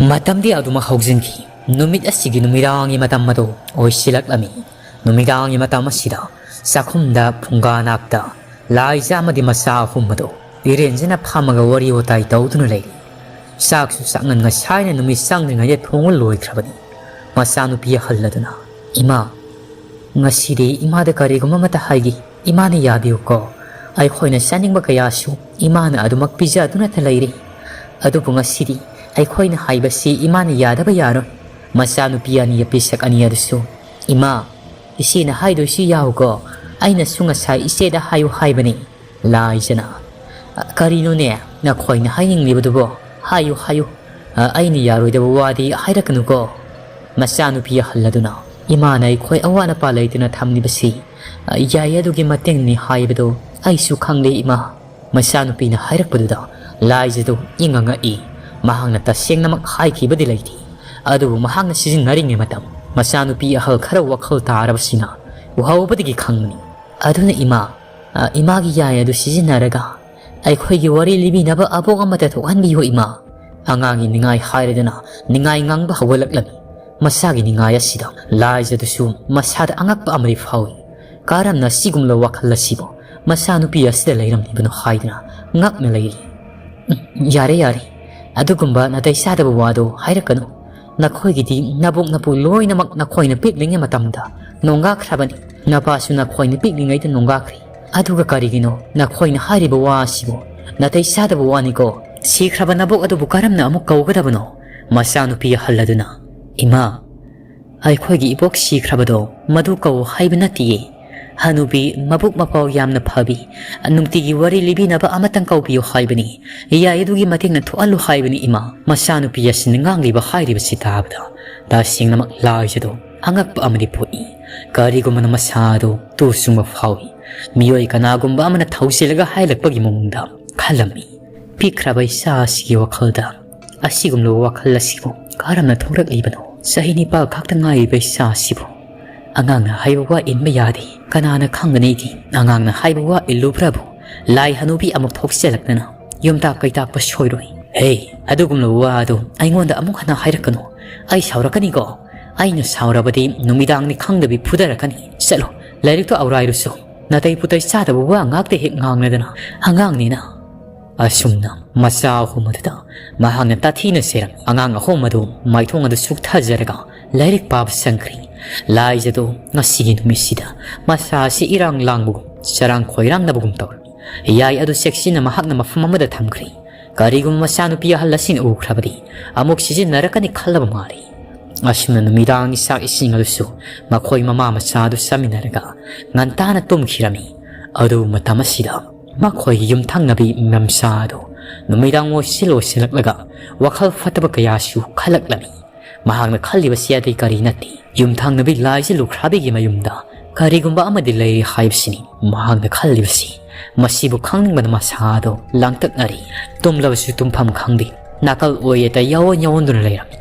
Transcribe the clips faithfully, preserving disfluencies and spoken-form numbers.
ꯃꯇꯝꯗꯤ ꯑꯗꯨꯃꯛ ꯍꯧꯖꯤꯟꯈꯤ꯫ ꯅꯨꯃꯤꯠ ꯑꯁꯤꯒꯤ ꯅꯨꯃꯤꯗꯥꯡꯒꯤ ꯃꯇꯝ ꯑꯗꯨ ꯑꯣꯏꯁꯤꯜꯂꯛꯂꯝꯃꯤ꯫ ꯅꯨꯃꯤꯗꯥꯡꯒꯤ ꯃꯇꯝ ꯑꯁꯤꯗ ꯆꯥꯛꯈꯨꯝꯗ ꯐꯨꯡꯒꯥ ꯅꯥꯛꯇ ꯂꯥꯏꯖ ꯑꯃꯗꯤ ꯃꯆꯥ ꯑꯍꯨꯝ ꯑꯗꯨ ꯏꯔꯦꯟꯖꯅ ꯐꯝꯃꯒ ꯋꯥꯔꯤ ꯋꯥꯇꯥꯏ ꯇꯧꯗꯨꯅ ꯂꯩꯔꯤ꯫ ꯆꯥꯛꯁꯨ ꯆꯥꯛꯉꯟ ꯉꯁꯥꯏꯅ ꯅꯨꯃꯤꯠ ꯆꯪꯗ꯭ꯔꯤꯉꯩꯗ ꯊꯣꯡꯕ ꯂꯣꯏꯈ꯭ꯔꯕꯅꯤ꯫ ꯃꯆꯥꯅꯨꯄꯤ ꯑꯍꯜ ꯑꯗꯨꯅ, "ꯏꯃꯥ, ꯉꯁꯤꯗꯤ ꯏꯃꯥꯗ ꯀꯔꯤꯒꯨꯝꯕ ꯑꯃꯠꯇ ꯍꯥꯏꯒꯦ꯫ ꯏꯃꯥꯅ ꯌꯥꯕꯤꯌꯨꯀꯣ꯫ ꯑꯩꯈꯣꯏꯅ ꯆꯥꯅꯤꯡꯕ ꯀꯌꯥꯁꯨ ꯏꯃꯥꯅ ꯑꯗꯨꯃꯛ ꯄꯤꯖꯗꯨꯅꯇ ꯂꯩꯔꯤ꯫ ꯑꯗꯨꯕꯨ ꯉꯁꯤꯗꯤ ꯑꯩꯈꯣꯏꯅ ꯍꯥꯏꯕꯁꯤ ꯏꯃꯥꯅ ꯌꯥꯗꯕ ꯌꯥꯔꯣꯏ꯫" ꯃꯆꯥꯅꯨꯄꯤ ꯑꯅꯤ ꯑꯄꯤꯁꯛ ꯑꯅꯤ ꯑꯗꯨꯁꯨ, "ꯏꯃꯥ, ꯏꯆꯦꯅ ꯍꯥꯏꯗꯣꯏꯁꯤ ꯌꯥꯎꯀꯣ꯫ ꯑꯩꯅꯁꯨ ꯉꯁꯥꯏ ꯏꯆꯦꯗ ꯍꯥꯏꯌꯨ ꯍꯥꯏꯕꯅꯤ꯫" ꯂꯥꯏꯖꯅ, "ꯀꯔꯤꯅꯣꯅꯦ ꯅꯈꯣꯏꯅ ꯍꯥꯏꯅꯤꯡꯂꯤꯕꯗꯨꯕꯣ? ꯍꯥꯏꯌꯨ, ꯍꯥꯏꯌꯨ꯫ ꯑꯩꯅ ꯌꯥꯔꯣꯏꯗꯕ ꯋꯥꯗꯤ ꯍꯥꯏꯔꯛꯀꯅꯨꯀꯣ꯫" ꯃꯆꯥꯅꯨꯄꯤ ꯑꯍꯜ ꯑꯗꯨꯅ, "ꯏꯃꯥꯅ ꯑꯩꯈꯣꯏ ꯑꯋꯥꯠ ꯑꯄꯥ ꯂꯩꯇꯅ ꯊꯝꯂꯤꯕꯁꯤ ꯌꯥꯏ ꯑꯗꯨꯒꯤ ꯃꯇꯦꯡꯅꯤ ꯍꯥꯏꯕꯗꯨ ꯑꯩꯁꯨ ꯈꯪꯂꯦ, ꯏꯃꯥ꯫" ꯃꯆꯥꯅꯨꯄꯤꯅ ꯍꯥꯏꯔꯛꯄꯗꯨꯗ ꯂꯥꯏꯖꯗꯨ ꯏꯉꯛ ꯉꯛꯏ꯫ ꯃꯍꯥꯛꯅ ꯇꯁꯦꯡꯅꯃꯛ ꯍꯥꯏꯈꯤꯕꯗꯤ ꯂꯩꯇꯦ꯫ ꯑꯗꯨꯕꯨ ꯃꯍꯥꯛꯅ ꯁꯤꯖꯤꯟꯅꯔꯤꯉꯩ ꯃꯇꯝ ꯃꯆꯥꯅꯨꯄꯤ ꯑꯍꯜ ꯈꯔ ꯋꯥꯈꯜ ꯇꯥꯔꯕꯁꯤꯅ ꯎꯍꯧꯕꯗꯒꯤ ꯈꯪꯕꯅꯤ꯫ ꯑꯗꯨꯅ ꯏꯃꯥ, ꯑ, ꯏꯃꯥꯒꯤ ꯌꯥꯏ ꯑꯗꯨ ꯁꯤꯖꯤꯟꯅꯔꯒ ꯑꯩꯈꯣꯏꯒꯤ ꯋꯥꯔꯤ ꯂꯤꯕꯤꯅꯕ ꯑꯕꯣꯛ ꯑꯃꯗ ꯊꯣꯛꯍꯟꯕꯤꯌꯨ, ꯏꯃꯥ꯫ ꯑꯉꯥꯡꯒꯤ ꯅꯤꯡꯉꯥꯏ ꯍꯥꯏꯔꯗꯨꯅ ꯅꯤꯡꯉꯥꯏ ꯉꯥꯡꯕ ꯍꯧꯒꯠꯂꯛꯂꯝꯃꯤ꯫ ꯃꯆꯥꯒꯤ ꯅꯤꯡꯉꯥꯏ ꯑꯁꯤꯗ ꯂꯥꯏꯖꯗꯨꯁꯨ ꯃꯁꯥꯗ ꯑꯉꯛꯄ ꯑꯃꯗꯤ ꯐꯥꯎꯏ꯫ ꯀꯔꯝꯅ ꯑꯁꯤꯒꯨꯝꯂꯕ ꯋꯥꯈꯜ ꯑꯁꯤꯕꯨ ꯃꯆꯥꯅꯨꯄꯤ ꯑꯁꯤꯗ ꯂꯩꯔꯝꯂꯤꯕꯅꯣ ꯍꯥꯏꯗꯨꯅ ꯉꯛꯅ ꯂꯩꯔꯤ꯫ "ꯎꯝ, ꯌꯥꯔꯦ, ꯌꯥꯔꯦ꯫ ꯑꯗꯨꯒꯨꯝꯕ ꯅꯥꯇꯩ ꯆꯥꯗꯕ ꯋꯥꯗꯣ ꯍꯥꯏꯔꯛꯀꯅꯨ꯫ ꯅꯈꯣꯏꯒꯤꯗꯤ ꯅꯕꯣꯛ ꯅꯄꯨ ꯂꯣꯏꯅꯃꯛ ꯅꯈꯣꯏꯅ ꯄꯤꯛꯂꯤꯉꯩ ꯃꯇꯝꯗ ꯅꯣꯡꯒꯥꯈ꯭ꯔꯕꯅꯤ꯫ ꯅꯄꯥꯁꯨ ꯅꯈꯣꯏꯅ ꯄꯤꯛꯂꯤꯉꯩꯗ ꯅꯣꯡꯒꯥꯈ꯭ꯔꯦ꯫ ꯑꯗꯨꯒ ꯀꯔꯤꯒꯤꯅꯣ ꯅꯈꯣꯏꯅ ꯍꯥꯏꯔꯤꯕ ꯋꯥ ꯑꯁꯤꯕꯨ? ꯅꯥꯇꯩ ꯆꯥꯗꯕ ꯋꯥꯅꯤꯀꯣ꯫ ꯁꯤꯈ꯭ꯔꯕ ꯅꯕꯣꯛ ꯑꯗꯨꯕꯨ ꯀꯔꯝꯅ ꯑꯃꯨꯛ ꯀꯧꯒꯗꯕꯅꯣ?" ꯃꯆꯥꯅꯨꯄꯤ ꯑꯍꯜ ꯑꯗꯨꯅ, "ꯏꯃꯥ, ꯑꯩꯈꯣꯏꯒꯤ ꯏꯕꯣꯛ ꯁꯤꯈ꯭ꯔꯕꯗꯣ ꯃꯗꯨ ꯀꯧ ꯍꯥꯏꯕ ꯅꯠꯇꯤꯌꯦ꯫ ꯍꯅꯨꯕꯤ ꯃꯕꯨꯛ ꯃꯄꯥꯎ ꯌꯥꯝꯅ ꯐꯕꯤ, ꯅꯨꯡꯇꯤꯒꯤ ꯋꯥꯔꯤ ꯂꯤꯕꯤꯅꯕ ꯑꯃꯇꯪ ꯀꯧꯕꯤꯌꯨ ꯍꯥꯏꯕꯅꯤ꯫ ꯌꯥꯏ ꯑꯗꯨꯒꯤ ꯃꯇꯦꯡꯅ ꯊꯣꯛꯍꯜꯂꯨ ꯍꯥꯏꯕꯅꯤ, ꯏꯃꯥ꯫" ꯃꯆꯥꯅꯨꯄꯤ ꯑꯁꯤꯅ ꯉꯥꯡꯂꯤꯕ ꯍꯥꯏꯔꯤꯕꯁꯤ ꯇꯥꯕꯗ ꯇꯁꯦꯡꯅꯃꯛ ꯂꯥꯏꯖꯗꯣ ꯑꯉꯛꯄ ꯑꯃꯗꯤ ꯄꯣꯛꯏ꯫ ꯀꯔꯤꯒꯨꯝꯕꯅ ꯃꯁꯥꯗꯣ ꯇꯨ ꯆꯨꯡꯕ ꯐꯥꯎꯏ꯫ ꯃꯤꯑꯣꯏ ꯀꯅꯥꯒꯨꯝꯕ ꯑꯃꯅ ꯊꯧꯖꯤꯜꯂꯒ ꯍꯥꯏꯔꯛꯄꯒꯤ ꯃꯑꯣꯡꯗ ꯈꯜꯂꯝꯃꯤ꯫ ꯄꯤꯛꯈ꯭ꯔꯕ ꯏꯆꯥ ꯑꯁꯤꯒꯤ ꯋꯥꯈꯜꯗ ꯑꯁꯤꯒꯨꯝꯂꯕ ꯋꯥꯈꯜ ꯑꯁꯤꯕꯨ ꯀꯔꯝꯅ ꯊꯣꯛꯂꯛꯂꯤꯕꯅꯣ? ꯆꯍꯤ ꯅꯤꯄꯥꯜ ꯈꯛꯇ ꯉꯥꯏꯔꯤꯕ ꯏꯆꯥ ꯑꯁꯤꯕꯨ ꯑꯉꯥꯡꯅ ꯍꯥꯏꯕ ꯋꯥ ꯏꯟꯕ ꯌꯥꯗꯦ꯫ ꯀꯅꯥꯅ ꯈꯪꯒꯅꯤꯗꯤ ꯑꯉꯥꯡꯅ ꯍꯥꯏꯕ ꯋꯥ ꯏꯜꯂꯨꯕ꯭ꯔꯕꯨ ꯂꯥꯏ ꯍꯅꯨꯕꯤ ꯑꯃꯨꯛ ꯊꯣꯛꯆꯜꯂꯛꯇꯅ ꯌꯨꯝꯇꯥꯛ ꯀꯩꯇꯥꯛꯄ ꯁꯣꯏꯔꯣꯏ꯫ "ꯑꯦ, ꯑꯗꯨꯒꯨꯝꯂꯕ ꯋꯥ ꯑꯗꯨ ꯑꯩꯉꯣꯟꯗ ꯑꯃꯨꯛ ꯍꯟꯅ ꯍꯥꯏꯔꯛꯀꯅꯨ꯫ ꯑꯩ ꯁꯥꯎꯔꯛꯀꯅꯤꯀꯣ꯫ ꯑꯩꯅ ꯁꯥꯎꯔꯕꯗꯤ ꯅꯨꯃꯤꯗꯥꯡꯅꯤ ꯈꯪꯗꯕꯤ ꯐꯨꯗꯔꯛꯀꯅꯤ꯫ ꯆꯠꯂꯣ, ꯂꯥꯏꯔꯤꯛꯇꯣ ꯑꯧꯔꯥꯏꯔꯨꯁꯨ꯫ ꯅꯥꯇꯩ ꯄꯨꯇꯩ ꯆꯥꯗꯕ ꯋꯥ ꯉꯥꯛꯇ ꯍꯦꯛ ꯉꯥꯡꯂꯗꯅ꯫ ꯑꯉꯥꯡꯅꯤꯅ"꯫ ꯑꯁꯨꯝꯅ ꯃꯆꯥ ꯑꯍꯨꯝ ꯑꯗꯨꯗ ꯃꯍꯥꯛꯅ ꯇꯥꯊꯤꯅ ꯆꯩꯔꯝꯃꯤ꯫ ꯑꯉꯥꯡ ꯑꯍꯨꯝ ꯑꯗꯨ ꯃꯥꯏꯊꯣꯡ ꯑꯗꯨ ꯁꯨꯛꯊꯖꯔꯒ ꯂꯥꯏꯔꯤꯛ ꯄꯥꯕ ꯆꯪꯈ꯭ꯔꯦ꯫ ꯂꯥꯏꯖꯗꯣ ꯉꯁꯤꯒꯤ ꯅꯨꯃꯤꯠꯁꯤꯗ ꯃꯁꯥ ꯑꯁꯤ ꯏꯔꯥꯡ ꯂꯥꯡꯕꯒꯨꯝ, ꯆꯔꯥꯡ ꯈꯣꯏꯔꯥꯡꯅꯕꯒꯨꯝ ꯇꯧꯔꯝꯃꯤ꯫ ꯌꯥꯏ ꯑꯗꯨ ꯆꯦꯛꯁꯤꯟꯅ ꯃꯍꯥꯛꯅ ꯃꯐꯝ ꯑꯃꯗ ꯊꯝꯈ꯭ꯔꯦ꯫ ꯀꯔꯤꯒꯨꯝꯕ ꯃꯆꯥꯅꯨꯄꯤ ꯑꯍꯜ ꯑꯁꯤꯅ ꯎꯈ꯭ꯔꯕꯗꯤ ꯑꯃꯨꯛ ꯁꯤꯖꯤꯟꯅꯔꯛꯀꯅꯤ ꯈꯜꯂꯕ ꯃꯥꯜꯂꯤ꯫ ꯑꯁꯨꯝꯅ ꯅꯨꯃꯤꯗꯥꯡꯒꯤ ꯆꯥꯛ ꯏꯁꯤꯡ ꯑꯗꯨꯁꯨ ꯃꯈꯣꯏ ꯃꯃꯥ ꯃꯆꯥ ꯑꯗꯨ ꯆꯥꯃꯤꯟꯅꯔꯒ ꯉꯟꯇꯥꯅ ꯇꯨꯝꯈꯤꯔꯝꯃꯤ꯫ ꯑꯗꯨ ꯃꯇꯝ ꯑꯁꯤꯗ ꯃꯈꯣꯏꯒꯤ ꯌꯨꯝꯊꯪꯅꯕꯤ ꯃꯦꯝꯆꯥ ꯑꯗꯨ ꯅꯨꯃꯤꯗꯥꯡ ꯑꯣꯏꯁꯤꯜ ꯑꯣꯏꯁꯤꯜꯂꯛꯂꯒ ꯋꯥꯈꯜ ꯐꯠꯇꯕ ꯀꯌꯥꯁꯨ ꯈꯜꯂꯛꯂꯝꯃꯤ꯫ ꯃꯍꯥꯛꯅ ꯈꯜꯂꯤꯕꯁꯤ ꯑꯇꯩ ꯀꯔꯤ ꯅꯠꯇꯦ, ꯌꯨꯝꯊꯪꯅꯕꯤ ꯂꯥꯏꯖ ꯂꯨꯈ꯭ꯔꯥꯕꯤꯒꯤ ꯃꯌꯨꯝꯗ ꯀꯔꯤꯒꯨꯝꯕ ꯑꯃꯗꯤ ꯂꯩꯔꯤ ꯍꯥꯏꯕꯁꯤꯅꯤ ꯃꯍꯥꯛꯅ ꯈꯜꯂꯤꯕꯁꯤ꯫ ꯃꯁꯤꯕꯨ ꯈꯪꯅꯤꯡꯕꯅ ꯃꯁꯥꯗꯣ ꯂꯥꯡꯇꯛꯅꯔꯤ꯫ ꯇꯨꯝꯂꯕꯁꯨ ꯇꯨꯝꯐꯝ ꯈꯪꯗꯦ, ꯅꯥꯀꯜ ꯑꯣꯏꯌꯦꯗ ꯌꯥꯑꯣꯟ ꯌꯥꯑꯣꯟꯗꯨꯅ ꯂꯩꯔꯝꯃꯤ꯫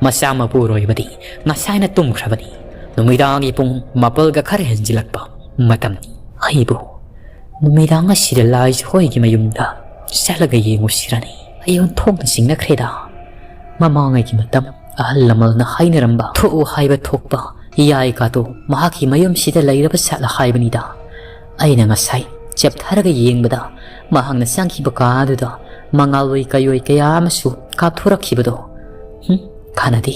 ꯃꯆꯥ ꯃꯄꯨꯔꯣꯏꯕꯗꯤ ꯉꯁꯥꯏꯅ ꯇꯨꯝꯈ꯭ꯔꯕꯅꯤ꯫ ꯅꯨꯃꯤꯗꯥꯡꯒꯤ ꯄꯨꯡ ꯃꯥꯄꯜꯒ ꯈꯔ ꯍꯦꯟꯖꯤꯜꯂꯛꯄ ꯃꯇꯝꯅꯤ꯫ ꯑꯩꯕꯨ ꯅꯨꯃꯤꯗꯥꯡ ꯑꯁꯤꯗ ꯂꯥꯏꯖ ꯍꯣꯏꯒꯤ ꯃꯌꯨꯝꯗ ꯆꯠꯂꯒ ꯌꯦꯡꯉꯨꯁꯤꯔꯅꯤ꯫ ꯑꯩ ꯑꯣꯟꯊꯣꯛꯅ ꯆꯤꯡꯅꯈ꯭ꯔꯦꯗ꯫ ꯃꯃꯥꯡꯉꯩꯒꯤ ꯃꯇꯝ ꯑꯍꯜ ꯂꯃꯟꯅ ꯍꯥꯏꯅꯔꯝꯕ ꯊꯣꯛꯎ ꯍꯥꯏꯕ ꯊꯣꯛꯄ ꯌꯥꯏ ꯀꯥꯗꯣ ꯃꯍꯥꯛꯀꯤ ꯃꯌꯨꯝꯁꯤꯗ ꯂꯩꯔꯕ ꯖꯥꯠꯂ ꯍꯥꯏꯕꯅꯤꯗ꯫ ꯑꯩꯅ ꯉꯁꯥꯏ ꯆꯦꯞꯊꯔꯒ ꯌꯦꯡꯕꯗ ꯃꯍꯥꯛꯅ ꯆꯪꯈꯤꯕ ꯀꯥ ꯑꯗꯨꯗ ꯃꯉꯥꯜꯂꯣꯏ ꯀꯩꯑꯣꯏ ꯀꯌꯥ ꯑꯃꯁꯨ ꯀꯥꯞꯊꯣꯔꯛꯈꯤꯕꯗꯣ꯫ ꯍꯨꯝ, ꯀꯥꯟꯅꯗꯦ꯫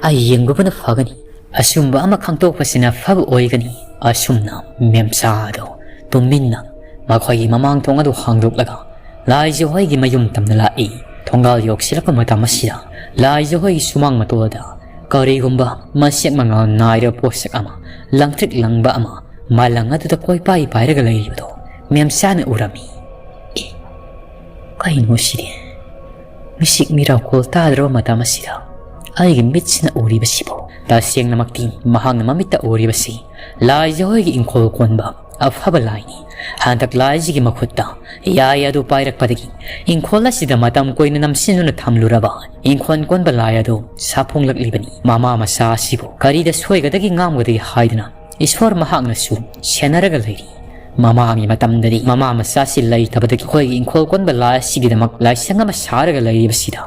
ꯑꯩ ꯌꯦꯡꯂꯨꯕꯅ ꯐꯒꯅꯤ꯫ ꯑꯆꯨꯝꯕ ꯑꯃ ꯈꯪꯗꯣꯛꯄꯁꯤꯅ ꯐꯕ ꯑꯣꯏꯒꯅꯤ꯫ ꯑꯁꯨꯝꯅ ꯃꯦꯝꯆꯥꯗꯣ ꯇꯨꯃꯤꯟꯅ ꯃꯈꯣꯏꯒꯤ ꯃꯃꯥꯡ ꯊꯣꯡ ꯑꯗꯨ ꯍꯥꯡꯗꯣꯛꯂꯒ ꯂꯥꯏꯖ ꯍꯣꯏꯒꯤ ꯃꯌꯨꯝ ꯇꯝꯅ ꯂꯥꯛꯏ꯫ ꯊꯣꯡꯒꯥꯜ ꯌꯧꯁꯤꯜꯂꯛꯄ ꯃꯇꯝ ꯑꯁꯤꯗ ꯂꯥꯏꯖ ꯍꯣꯏꯒꯤ ꯁꯨꯃꯥꯡ ꯃꯇꯣꯜꯗ ꯀꯔꯤꯒꯨꯝꯕ ꯃꯁꯦꯛ ꯃꯉꯥꯜ ꯅꯥꯏꯔꯕ ꯄꯣꯠꯁꯛ ꯑꯃ ꯂꯪꯇ꯭ꯔꯤꯛ ꯂꯪꯕ ꯑꯃ ꯃꯥꯂꯪ ꯑꯗꯨꯗ ꯀꯣꯏꯄꯥꯏ ꯄꯥꯏꯔꯒ ꯂꯩꯔꯤꯕꯗꯣ ꯃꯦꯝꯆꯥꯅ ꯎꯔꯝꯃꯤ꯫ ꯑꯦ, ꯀꯩꯅꯣ ꯁꯤꯗꯤ? ꯃꯤꯁꯤꯛ ꯃꯤꯔꯥꯎꯈꯣꯜ ꯇꯥꯗ꯭ꯔꯕ ꯃꯇꯝ ꯑꯁꯤꯗ ꯑꯩꯒꯤ ꯃꯤꯠꯁꯤꯅ ꯎꯔꯤꯕꯁꯤꯕꯨ? ꯇꯁꯦꯡꯅꯃꯛꯇꯤ ꯃꯍꯥꯛꯅ ꯃꯃꯤꯠꯇ ꯎꯔꯤꯕꯁꯤ ꯂꯥꯏꯖ ꯍꯣꯏꯒꯤ ꯏꯪꯈꯣꯜ ꯀꯣꯟꯕ ꯑꯐꯕ ꯂꯥꯏꯅꯤ꯫ ꯍꯟꯗꯛ ꯂꯥꯏꯖꯒꯤ ꯃꯈꯨꯠꯇ ꯌꯥꯏ ꯑꯗꯨ ꯄꯥꯏꯔꯛꯄꯗꯒꯤ ꯏꯪꯈꯣꯜ ꯑꯁꯤꯗ ꯃꯇꯝ ꯀꯨꯏꯅ ꯅꯝꯁꯤꯟꯗꯨꯅ ꯊꯝꯂꯨꯔꯕ ꯏꯪꯈꯣꯜ ꯀꯣꯟꯕ ꯂꯥꯏ ꯑꯗꯨ ꯁꯥꯐꯣꯡꯂꯛꯂꯤꯕꯅꯤ꯫ ꯃꯃꯥ ꯃꯆꯥ ꯑꯁꯤꯕꯨ ꯀꯔꯤꯗ ꯁꯣꯏꯒꯗꯒꯦ ꯉꯥꯡꯒꯗꯒꯦ ꯍꯥꯏꯗꯨꯅ ꯏꯁꯣꯔ ꯃꯍꯥꯛꯅꯁꯨ ꯁꯦꯟꯅꯔꯒ ꯂꯩꯔꯤ꯫ ꯃꯃꯥꯡꯒꯤ ꯃꯇꯝꯗꯗꯤ ꯃꯃꯥ ꯃꯆꯥꯁꯤ ꯂꯩꯇꯕꯗꯒꯤ ꯑꯩꯈꯣꯏꯒꯤ ꯏꯪꯈꯣꯜ ꯀꯣꯟꯕ ꯂꯥꯏ ꯑꯁꯤꯒꯤꯗꯃꯛ ꯂꯥꯏꯁꯪ ꯑꯃ ꯁꯥꯔꯒ ꯂꯩꯔꯤꯕꯁꯤꯗ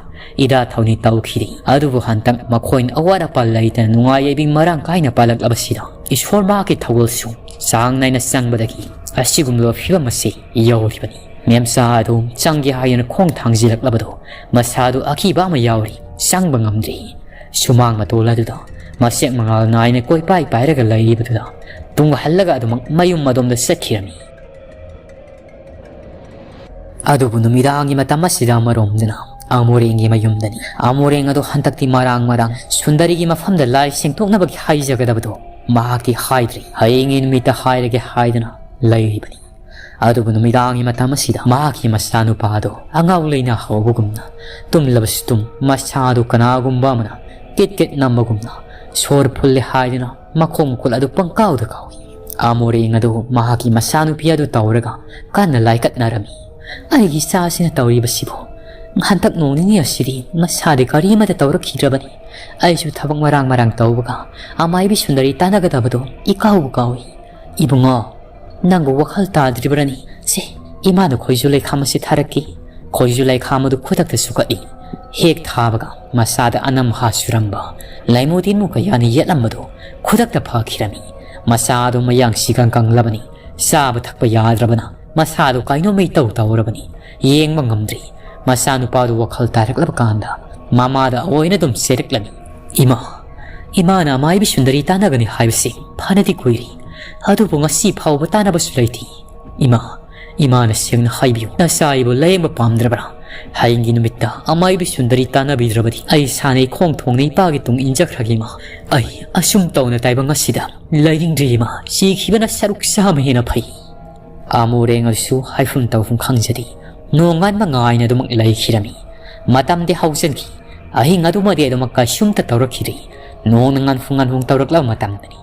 ꯏꯔꯥ ꯊꯧꯅꯤ ꯇꯧꯈꯤꯗꯦ꯫ ꯑꯗꯨꯕꯨ ꯍꯟꯗꯛ ꯃꯈꯣꯏꯅ ꯑꯋꯥꯠ ꯑꯄꯥ ꯂꯩꯇꯅ ꯅꯨꯡꯉꯥꯏ ꯌꯥꯏꯕꯤ ꯃꯔꯥꯡ ꯀꯥꯏꯅ ꯄꯥꯜꯂꯛꯂꯕꯁꯤꯗ ꯏꯁꯣꯔ ꯃꯍꯥꯛꯀꯤ ꯊꯧꯒꯜꯁꯨ ꯆꯥꯡ ꯅꯥꯏꯅ ꯆꯪꯕꯗꯒꯤ ꯑꯁꯤꯒꯨꯝꯂꯕ ꯐꯤꯕꯝ ꯑꯁꯤ ꯌꯧꯔꯤꯕꯅꯤ꯫ ꯃꯦꯝꯆꯥ ꯑꯗꯨ ꯆꯪꯒꯦ ꯍꯥꯏꯗꯨꯅ ꯈꯣꯡ ꯊꯥꯡꯖꯤꯜꯂꯛꯂꯕꯗꯨ ꯃꯁꯥꯗꯨ ꯑꯀꯤꯕ ꯑꯃ ꯌꯥꯎꯔꯤ, ꯆꯪꯕ ꯉꯝꯗ꯭ꯔꯤ꯫ ꯁꯨꯃꯥꯡ ꯃꯇꯣꯜ ꯑꯗꯨꯗ ꯃꯁꯦꯛ ꯃꯉꯥꯜ ꯅꯥꯏꯅ ꯀꯣꯏꯄꯥꯏ ꯄꯥꯏꯔꯒ ꯂꯩꯔꯤꯕꯗꯨꯗ ꯇꯨꯡ ꯍꯜꯂꯒ ꯑꯗꯨꯃꯛ ꯃꯌꯨꯝ ꯑꯗꯣꯝꯗ ꯆꯠꯈꯤꯔꯝꯃꯤ꯫ ꯑꯗꯨꯕꯨ ꯅꯨꯃꯤꯗꯥꯡꯒꯤ ꯃꯇꯝ ꯑꯁꯤꯗ ꯑꯃꯔꯣꯝꯗꯅ ꯑꯃꯣꯔꯦꯡꯒꯤ ꯃꯌꯨꯝꯗꯅꯤ꯫ ꯑꯃꯣꯔꯦꯡ ꯑꯗꯨ ꯍꯟꯗꯛꯇꯤ ꯃꯔꯥꯡ ꯃꯔꯥꯡ ꯁꯨꯟꯗꯔꯤꯒꯤ ꯃꯐꯝꯗ ꯂꯥꯏ ꯁꯦꯡꯗꯣꯛꯅꯕꯒꯤ ꯍꯥꯏꯖꯒꯗꯕꯗꯨ ꯃꯍꯥꯛꯇꯤ ꯍꯥꯏꯗ꯭ꯔꯤ꯫ ꯍꯌꯦꯡꯒꯤ ꯅꯨꯃꯤꯠꯇ ꯍꯥꯏꯔꯒꯦ ꯍꯥꯏꯗꯨꯅ ꯂꯩꯔꯤꯕꯅꯤ꯫ ꯑꯗꯨꯕꯨ ꯅꯨꯃꯤꯗꯥꯡꯒꯤ ꯃꯇꯝ ꯑꯁꯤꯗ ꯃꯍꯥꯛꯀꯤ ꯃꯆꯥꯅꯨꯄꯥ ꯑꯗꯨ ꯑꯉꯥꯎ ꯂꯩꯅꯥ ꯍꯧꯕꯒꯨꯝꯅ ꯇꯨꯝꯂꯕꯁꯨ ꯇꯨꯝ, ꯃꯁꯥꯗꯨ ꯀꯅꯥꯒꯨꯝꯕ ꯑꯃꯅ ꯀꯤꯠ ꯀꯤꯠ ꯅꯝꯕꯒꯨꯝꯅ ꯁꯣꯔ ꯐꯨꯜꯂꯦ ꯍꯥꯏꯗꯨꯅ ꯃꯈꯣꯡ ꯃꯈꯨꯠ ꯑꯗꯨ ꯄꯪꯀꯥꯎꯗ ꯀꯥꯎꯏ꯫ ꯑꯃꯣꯔꯦꯡ ꯑꯗꯨ ꯃꯍꯥꯛꯀꯤ ꯃꯆꯥꯅꯨꯄꯤ ꯑꯗꯨ ꯇꯧꯔꯒ ꯀꯟꯅ ꯂꯥꯏꯀꯠꯅꯔꯝꯃꯤ꯫ "ꯑꯩꯒꯤ ꯏꯆꯥꯁꯤꯅ ꯇꯧꯔꯤꯕꯁꯤꯕꯨ? ꯍꯟꯗꯛ ꯅꯣꯡ ꯅꯤꯅꯤ ꯑꯁꯤꯗꯤ ꯃꯁꯥꯗꯤ ꯀꯔꯤꯃꯠꯇ ꯇꯧꯔꯛꯈꯤꯗ꯭ꯔꯕꯅꯤ꯫ ꯑꯩꯁꯨ ꯊꯕꯛ ꯃꯔꯥꯡ ꯃꯔꯥꯡ ꯇꯧꯕꯒ ꯑꯃꯥꯏꯕꯤ ꯁꯨꯟꯗꯔꯤ ꯇꯥꯟꯅꯒꯗꯕꯗꯣ ꯏꯀꯥꯎꯕꯨ ꯀꯥꯎꯏ꯫ ꯏꯕꯨꯡꯉꯣ, ꯅꯪꯕꯨ ꯋꯥꯈꯜ ꯇꯥꯗ꯭ꯔꯤꯕ꯭ꯔꯅꯤ? ꯁꯦ, ꯏꯃꯥꯅ ꯈꯣꯏꯖꯨ ꯂꯩꯈꯥꯝ ꯑꯁꯤ ꯊꯥꯔꯛꯀꯦ꯫" ꯈꯣꯏꯖꯨ ꯂꯩꯈꯥꯝ ꯑꯗꯨ ꯈꯨꯗꯛꯇ ꯁꯨꯀꯠꯂꯤ꯫ ꯍꯦꯛ ꯊꯥꯕꯒ ꯃꯁꯥꯗ ꯑꯅꯝ ꯍꯥ ꯁꯨꯔꯝꯕ, ꯂꯥꯏꯃꯨ ꯇꯤꯟꯃꯨ ꯀꯌꯥꯅ ꯌꯦꯠꯂꯝꯕꯗꯨ ꯈꯨꯗꯛꯇ ꯐꯈꯤꯔꯝꯃꯤ꯫ ꯃꯁꯥ ꯑꯗꯨ ꯃꯌꯥꯡ ꯁꯤꯒꯪ ꯀꯪꯂꯕꯅꯤ꯫ ꯆꯥꯕ ꯊꯛꯄ ꯌꯥꯗ꯭ꯔꯕꯅ ꯃꯁꯥꯗꯨ ꯀꯩꯅꯣꯝꯃ ꯏꯇꯧ ꯇꯧꯔꯕꯅꯤ꯫ ꯌꯦꯡꯕ ꯉꯝꯗ꯭ꯔꯤ꯫ ꯃꯆꯥꯅꯨꯄꯥꯗꯨ ꯋꯥꯈꯜ ꯇꯥꯔꯛꯂꯕ ꯀꯥꯟꯗ ꯃꯃꯥꯗ ꯑꯣꯏꯅ ꯑꯗꯨꯝ ꯆꯦꯔꯛꯂꯝꯃꯤ꯫ "ꯏꯃꯥ, ꯏꯃꯥꯅ ꯑꯃꯥꯏꯕꯤ ꯁꯨꯟꯗꯔꯤ ꯇꯥꯟꯅꯒꯅꯤ ꯍꯥꯏꯕꯁꯤ ꯐꯅꯗꯤ ꯀꯨꯏꯔꯤ꯫ ꯑꯗꯨꯕꯨ ꯉꯁꯤ ꯐꯥꯎꯕ ꯇꯥꯟꯅꯕꯁꯨ ꯂꯩꯇꯦ꯫ ꯏꯃꯥ, ꯏꯃꯥꯅ ꯁꯦꯡꯅ ꯍꯥꯏꯕꯤꯌꯨ, ꯅꯆꯥ ꯑꯩꯕꯨ ꯂꯥꯌꯦꯡꯕ ꯄꯥꯝꯗ꯭ꯔꯕ꯭ꯔꯥ? ꯍꯌꯦꯡꯒꯤ ꯅꯨꯃꯤꯠꯇ ꯑꯃꯥꯏꯕꯤ ꯁꯨꯟꯗꯔꯤ ꯇꯥꯟꯅꯕꯤꯗ꯭ꯔꯕꯗꯤ ꯑꯩ ꯏꯁꯥꯅ ꯏꯈꯣꯡ ꯊꯣꯡꯅ ꯏꯄꯥꯒꯤ ꯇꯨꯡ ꯏꯟꯖꯈ꯭ꯔꯒꯦ ꯏꯃꯥ꯫ ꯑꯩ ꯑꯁꯨꯝ ꯇꯧꯅ ꯇꯥꯏꯕꯪ ꯑꯁꯤꯗ ꯂꯩꯅꯤꯡꯗ꯭ꯔꯤ ꯏꯃꯥ꯫ ꯁꯤꯈꯤꯕꯅ ꯁꯔꯨꯛ ꯆꯥꯝꯃ ꯍꯦꯟꯅ ꯐꯩ꯫" ꯑꯃꯨꯔꯦꯡ ꯑꯗꯨꯁꯨ ꯍꯥꯏꯐꯝ ꯇꯧꯐꯝ ꯈꯪꯖꯗꯦ꯫ ꯅꯣꯡꯉꯥꯟꯕ ꯉꯥꯏꯅ ꯑꯗꯨꯃꯛ ꯂꯩꯈꯤꯔꯝꯃꯤ꯫ ꯃꯇꯝꯗꯤ ꯍꯧꯖꯤꯟꯈꯤ꯫ ꯑꯍꯤꯡ ꯑꯗꯨꯃꯗꯤ ꯑꯗꯨꯃꯛ ꯀꯩꯁꯨꯝꯇ ꯇꯧꯔꯛꯈꯤꯗꯦ꯫ ꯅꯣꯡꯅ ꯉꯥꯟꯐꯨ ꯉꯥꯟꯐꯨ ꯇꯧꯔꯛꯂꯕ ꯃꯇꯝꯗꯅꯤ꯫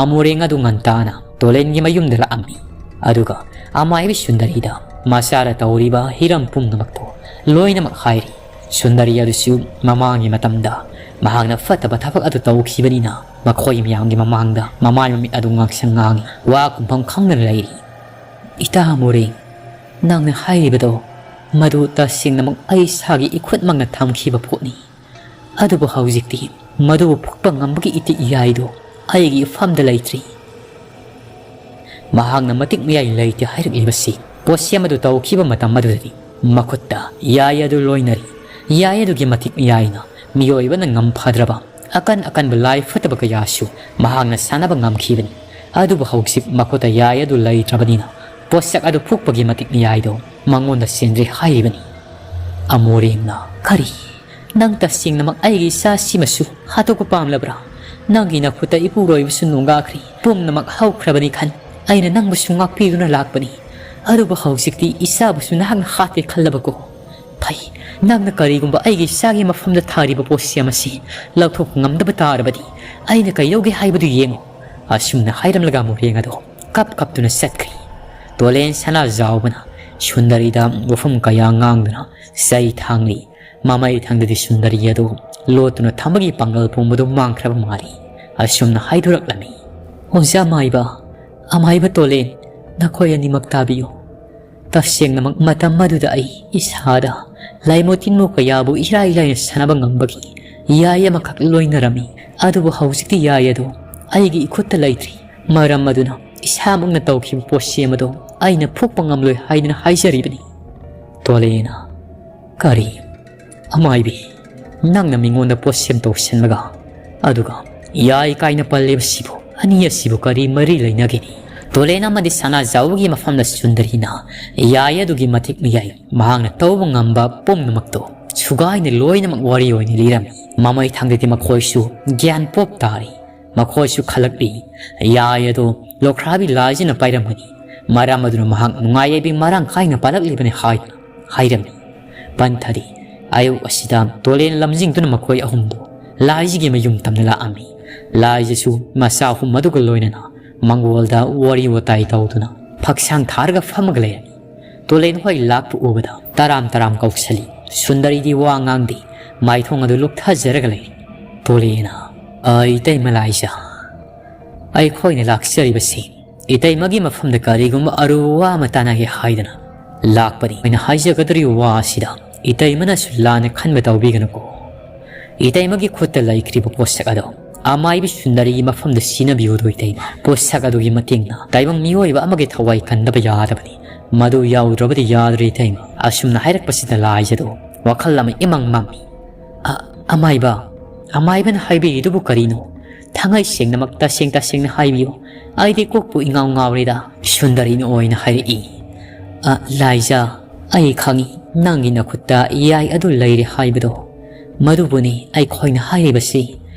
ꯑꯃꯨꯔꯦꯡ ꯑꯗꯨ ꯉꯟꯇꯥꯅ ꯇꯣꯂꯦꯟꯒꯤ ꯃꯌꯨꯝꯗ ꯂꯥꯛꯑꯝꯃꯤ꯫ ꯑꯗꯨꯒ ꯑꯃꯥꯏꯕꯤ ꯁꯨꯟꯗꯔꯤꯗ ꯃꯆꯥꯗ ꯇꯧꯔꯤꯕ ꯍꯤꯔꯝ ꯄꯨꯝꯅꯃꯛꯇꯨ ꯂꯣꯏꯅꯃꯛ ꯍꯥꯏꯔꯤ꯫ ꯁꯨꯟꯗꯔꯤ ꯑꯗꯨꯁꯨ ꯃꯃꯥꯡꯒꯤ ꯃꯇꯝꯗ ꯃꯍꯥꯛꯅ ꯐꯠꯇꯕ ꯊꯕꯛ ꯑꯗꯨ ꯇꯧꯈꯤꯕꯅꯤꯅ ꯃꯈꯣꯏ ꯃꯌꯥꯝꯒꯤ ꯃꯃꯥꯡꯗ ꯃꯃꯥꯏ ꯃꯃꯤꯠ ꯑꯗꯨ ꯉꯥꯡꯁꯪ ꯉꯥꯡꯏ꯫ ꯋꯥ ꯈꯨꯝꯐꯝ ꯈꯪꯗꯅ ꯂꯩꯔꯤ꯫ "ꯏꯇꯥ ꯃꯣꯔꯦꯡ, ꯅꯪꯅ ꯍꯥꯏꯔꯤꯕꯗꯣ, ꯃꯗꯨ ꯇꯁꯦꯡꯅꯃꯛ ꯑꯩ ꯏꯁꯥꯒꯤ ꯏꯈꯨꯠꯃꯛꯅ ꯊꯝꯈꯤꯕ ꯄꯣꯠꯅꯤ꯫ ꯑꯗꯨꯕꯨ ꯍꯧꯖꯤꯛꯇꯤ ꯃꯗꯨꯕꯨ ꯐꯨꯛꯄ ꯉꯝꯕꯒꯤ ꯏꯇꯤꯛ ꯏꯌꯥꯏꯗꯨ ꯑꯩꯒꯤ ꯏꯐꯝꯗ ꯂꯩꯇ꯭ꯔꯤ꯫" ꯃꯍꯥꯛꯅ ꯃꯇꯤꯛ ꯃꯌꯥꯏ ꯂꯩꯇꯦ ꯍꯥꯏꯔꯛꯂꯤꯕꯁꯤ ꯄꯣꯠꯁꯦꯝ ꯑꯗꯨ ꯇꯧꯈꯤꯕ ꯃꯇꯝ ꯑꯗꯨꯗꯗꯤ ꯃꯈꯨꯠꯇ ꯌꯥꯏ ꯑꯗꯨ ꯂꯣꯏꯅꯔꯤ꯫ ꯌꯥꯏ ꯑꯗꯨꯒꯤ ꯃꯇꯤꯛ ꯃꯌꯥꯏꯅ ꯃꯤꯑꯣꯏꯕꯅ ꯉꯝꯐꯗ꯭ꯔꯕ ꯑꯀꯟ ꯑꯀꯟꯕ ꯂꯥꯏ ꯐꯠꯇꯕ ꯀꯌꯥꯁꯨ ꯃꯍꯥꯛꯅ ꯁꯥꯟꯅꯕ ꯉꯝꯈꯤꯕꯅꯤ꯫ ꯑꯗꯨꯕꯨ ꯍꯧꯖꯤꯛ ꯃꯈꯨꯠꯇ ꯌꯥꯏ ꯑꯗꯨ ꯂꯩꯇ꯭ꯔꯕꯅꯤꯅ ꯄꯣꯠꯁꯛ ꯑꯗꯨ ꯐꯨꯛꯄꯒꯤ ꯃꯇꯤꯛ ꯃꯌꯥꯏꯗꯣ ꯃꯉꯣꯟꯗ ꯆꯦꯟꯗ꯭ꯔꯦ ꯍꯥꯏꯔꯤꯕꯅꯤ꯫ ꯑꯃꯣꯔꯦꯡꯅ, "ꯀꯔꯤ? ꯅꯪ ꯇꯁꯦꯡꯅꯃꯛ ꯑꯩꯒꯤ ꯏꯆꯥꯁꯤꯃꯁꯨ ꯍꯥꯠꯇꯣꯛꯄ ꯄꯥꯝꯂꯕ꯭ꯔꯥ? ꯅꯪꯒꯤ ꯅꯈꯨꯠꯇ ꯏꯄꯨꯔꯣꯏꯕꯁꯨ ꯅꯣꯡꯒꯥꯈ꯭ꯔꯤ꯫ ꯄꯨꯝꯅꯃꯛ ꯍꯧꯈ꯭ꯔꯕꯅꯤ ꯈꯟ ꯑꯩꯅ ꯅꯪꯕꯨꯁꯨ ꯉꯥꯛꯄꯤꯗꯨꯅ ꯂꯥꯛꯄꯅꯤ꯫ ꯑꯗꯨꯕꯨ ꯍꯧꯖꯤꯛꯇꯤ ꯏꯆꯥꯕꯨꯁꯨ ꯅꯍꯥꯛꯅ ꯍꯥꯠꯇꯦ ꯈꯜꯂꯕꯀꯣ? ꯐꯩ, ꯅꯪꯅ ꯀꯔꯤꯒꯨꯝꯕ ꯑꯩꯒꯤ ꯏꯆꯥꯒꯤ ꯃꯐꯝꯗ ꯊꯥꯔꯤꯕ ꯄꯣꯠꯁꯦꯝ ꯑꯁꯤ ꯂꯧꯊꯣꯛꯄ ꯉꯝꯗꯕ ꯇꯥꯔꯕꯗꯤ ꯑꯩꯅ ꯀꯩꯗꯧꯒꯦ ꯍꯥꯏꯕꯗꯨ ꯌꯦꯡꯉꯨ꯫" ꯑꯁꯨꯝꯅ ꯍꯥꯏꯔꯝꯂꯒ ꯑꯃꯣꯔꯦꯡ ꯑꯗꯣ ꯀꯞ ꯀꯞꯇꯨꯅ ꯆꯠꯈ꯭ꯔꯤ꯫ ꯇꯣꯂꯦꯟ ꯁꯅꯥꯖꯥꯎꯕꯅ ꯁꯨꯟꯗꯔꯤꯗ ꯋꯥꯐꯝ ꯀꯌꯥ ꯉꯥꯡꯗꯨꯅ ꯆꯩ ꯊꯥꯡꯂꯤ꯫ ꯃꯃꯩ ꯊꯪꯗꯗꯤ ꯁꯨꯟꯗꯔꯤ ꯑꯗꯨ ꯂꯣꯠꯇꯨꯅ ꯊꯝꯕꯒꯤ ꯄꯥꯡꯒꯜ ꯄꯨꯝꯕꯗꯨ ꯃꯥꯡꯈ꯭ꯔꯕ ꯃꯥꯜꯂꯤ꯫ ꯑꯁꯨꯝꯅ ꯍꯥꯏꯗꯣꯔꯛꯂꯝꯃꯤ, "ꯑꯣꯖꯥ ꯃꯥꯏꯕ, ꯑꯃꯥꯏꯕ ꯇꯣꯂꯦꯟ, ꯅꯈꯣꯏ ꯑꯅꯤꯃꯛ ꯇꯥꯕꯤꯌꯨ꯫ ꯇꯁꯦꯡꯅꯃꯛ ꯃꯇꯝ ꯑꯗꯨꯗ ꯑꯩ ꯏꯁꯥꯗ ꯂꯥꯏꯃꯣ ꯇꯤꯟꯃꯣ ꯀꯌꯥꯕꯨ ꯏꯔꯥꯏ ꯂꯥꯏꯅ ꯁꯥꯟꯅꯕ ꯉꯝꯕꯒꯤ ꯌꯥꯏ ꯑꯃꯈꯛ ꯂꯣꯏꯅꯔꯝꯃꯤ꯫ ꯑꯗꯨꯕꯨ ꯍꯧꯖꯤꯛꯇꯤ ꯌꯥꯏ ꯑꯗꯨ ꯑꯩꯒꯤ ꯏꯈꯨꯠꯇ ꯂꯩꯇ꯭ꯔꯤ꯫ ꯃꯔꯝ ꯑꯗꯨꯅ ꯏꯁꯥꯃꯛꯅ ꯇꯧꯈꯤꯕ ꯄꯣꯠꯁꯦꯝ ꯑꯗꯨ ꯑꯩꯅ ꯐꯨꯛꯄ ꯉꯝꯂꯣꯏ ꯍꯥꯏꯗꯨꯅ ꯍꯥꯏꯖꯔꯤꯕꯅꯤ꯫" ꯇꯣꯂꯦꯅ, "ꯀꯔꯤ? ꯑꯃꯥꯏꯕꯤ, ꯅꯪꯅ ꯃꯤꯉꯣꯟꯗ ꯄꯣꯠꯁꯦꯝ ꯇꯧꯁꯤꯟꯕꯒ ꯑꯗꯨꯒ ꯌꯥꯏ ꯀꯥꯏꯅ ꯄꯜꯂꯤꯕꯁꯤꯕꯨ, ꯑꯅꯤ ꯑꯁꯤꯕꯨ ꯀꯔꯤ ꯃꯔꯤ ꯂꯩꯅꯒꯦꯅꯤ?" ꯇꯣꯂꯦꯟ ꯑꯃꯗꯤ ꯁꯅꯥꯖꯥꯎꯒꯤ ꯃꯐꯝꯗ ꯁꯨꯟꯗꯔꯤꯅ ꯌꯥꯏ ꯑꯗꯨꯒꯤ ꯃꯇꯤꯛ ꯃꯌꯥꯏ ꯃꯍꯥꯛꯅ ꯇꯧꯕ ꯉꯝꯕ ꯄꯨꯝꯅꯃꯛꯇꯣ ꯁꯨꯒꯥꯏꯅ ꯂꯣꯏꯅꯃꯛ ꯋꯥꯔꯤ ꯑꯣꯏꯅ ꯂꯤꯔꯝꯃꯤ꯫ ꯃꯃꯩ ꯊꯪꯗꯗꯤ ꯃꯈꯣꯏꯁꯨ ꯒ꯭ꯌꯥꯟ ꯄꯣꯞ ꯇꯥꯔꯤ꯫ ꯃꯈꯣꯏꯁꯨ ꯈꯜꯂꯛꯂꯤ, ꯌꯥꯏ ꯑꯗꯣ ꯂꯣꯈ꯭ꯔꯥꯕꯤ ꯂꯥꯏꯖꯅ ꯄꯥꯏꯔꯝꯒꯅꯤ꯫ ꯃꯔꯝ ꯑꯗꯨꯅ ꯃꯍꯥꯛ ꯅꯨꯡꯉꯥꯏ ꯌꯥꯏꯕꯤ ꯃꯔꯥꯡ ꯀꯥꯏꯅ ꯄꯥꯜꯂꯛꯂꯤꯕꯅꯤ ꯍꯥꯏꯗꯨꯅ ꯍꯥꯏꯔꯝꯃꯤ꯫ ꯄꯟꯊꯗꯤ ꯑꯌꯨꯛ ꯑꯁꯤꯗ ꯇꯣꯂꯦꯟ ꯂꯝꯖꯤꯡꯗꯨꯅ ꯃꯈꯣꯏ ꯑꯍꯨꯝꯗꯨ ꯂꯥꯏꯖꯒꯤ ꯃꯌꯨꯝ ꯇꯝꯅ ꯂꯥꯛꯑꯝꯃꯤ꯫ ꯂꯥꯏꯖꯁꯨ ꯃꯆꯥ ꯑꯍꯨꯝ ꯑꯗꯨꯒ ꯂꯣꯏꯅꯅ ꯃꯪꯒꯣꯜꯗ ꯋꯥꯔꯤ ꯋꯥꯇꯥꯏ ꯇꯧꯗꯨꯅ ꯐꯛꯁꯥꯡ ꯊꯥꯔꯒ ꯐꯝꯃꯒ ꯂꯩꯔꯝꯃꯤ꯫ ꯇꯣꯂꯦꯟ ꯍꯣꯏ ꯂꯥꯛꯄ ꯎꯕꯗ ꯇꯔꯥꯝ ꯇꯔꯥꯝ ꯀꯧꯁꯜꯂꯤ꯫ ꯁꯨꯟꯗꯔꯤꯗꯤ ꯋꯥ ꯉꯥꯡꯗꯦ, ꯃꯥꯏꯊꯣꯡ ꯑꯗꯨ ꯂꯨꯞꯊꯖꯔꯒ ꯂꯩꯔꯤ꯫ ꯇꯣꯂꯦꯟꯅ, "ꯑꯩ ꯏꯇꯩꯃ ꯂꯥꯏꯖ, ꯑꯩꯈꯣꯏꯅ ꯂꯥꯛꯆꯔꯤꯕꯁꯤ ꯏꯇꯩꯃꯒꯤ ꯃꯐꯝꯗ ꯀꯔꯤꯒꯨꯝꯕ ꯑꯔꯨꯕ ꯋꯥ ꯑꯃ ꯇꯥꯟꯅꯒꯦ ꯍꯥꯏꯗꯅ ꯂꯥꯛꯄꯅꯤ꯫ ꯑꯩꯅ ꯍꯥꯏꯖꯒꯗꯧꯔꯤꯕ ꯋꯥ ꯑꯁꯤꯗ ꯏꯇꯩꯃꯅꯁꯨ ꯂꯥꯟꯅ ꯈꯟꯕ ꯇꯧꯕꯤꯒꯅꯨꯀꯣ꯫ ꯏꯇꯩꯃꯒꯤ ꯈꯨꯠꯇ ꯂꯩꯈ꯭ꯔꯤꯕ ꯄꯣꯠꯁꯛ ꯑꯗꯣ ꯑꯃꯥꯏꯕꯤ ꯁꯨꯟꯗꯔꯤꯒꯤ ꯃꯐꯝꯗ ꯁꯤꯖꯤꯟꯅꯕꯤꯌꯨꯗꯣ ꯏꯇꯩꯃ꯫ ꯄꯣꯠꯁꯛ ꯑꯗꯨꯒꯤ ꯃꯇꯦꯡꯅ ꯇꯥꯏꯕꯪ ꯃꯤꯑꯣꯏꯕ ꯑꯃꯒꯤ ꯊꯋꯥꯏ ꯀꯟꯗꯕ ꯌꯥꯗꯕꯅꯤ꯫ ꯃꯗꯨ ꯌꯥꯎꯗ꯭ꯔꯕꯗꯤ ꯌꯥꯗ꯭ꯔꯦ ꯏꯇꯩꯃ꯫ ꯑꯁꯨꯝꯅ ꯍꯥꯏꯔꯛꯄꯁꯤꯗ ꯂꯥꯏꯖꯗꯣ ꯋꯥꯈꯜ ꯑꯃ ꯏꯃꯪ ꯃꯝꯃꯤ꯫ "ꯑ-, ꯑꯃꯥꯏꯕ, ꯑꯃꯥꯏꯕꯅ ꯍꯥꯏꯕꯤꯔꯤꯗꯨꯕꯨ ꯀꯔꯤꯅꯣ? ꯊꯥꯡꯉꯩ ꯁꯦꯡꯅꯃꯛ ꯇꯁꯦꯡ ꯇꯁꯦꯡꯅ ꯍꯥꯏꯕꯤꯌꯨ꯫ ꯑꯩꯗꯤ ꯀꯣꯛꯄꯨ ꯏꯉꯥꯎ ꯉꯥꯎꯔꯦꯗ꯫" ꯁꯨꯟꯗꯔꯤꯅ ꯑꯣꯏꯅ ꯍꯥꯏꯔꯛꯏ꯫ "ꯑ, ꯂꯥꯏꯖ, ꯑꯩ ꯈꯪꯏ ꯅꯪꯒꯤ ꯅꯈꯨꯠꯇ ꯌꯥꯏ ꯑꯗꯨ ꯂꯩꯔꯦ ꯍꯥꯏꯕꯗꯣ꯫ ꯃꯗꯨꯕꯨꯅꯤ ꯑꯩꯈꯣꯏꯅ ꯍꯥꯏꯔꯤꯕꯁꯤ꯫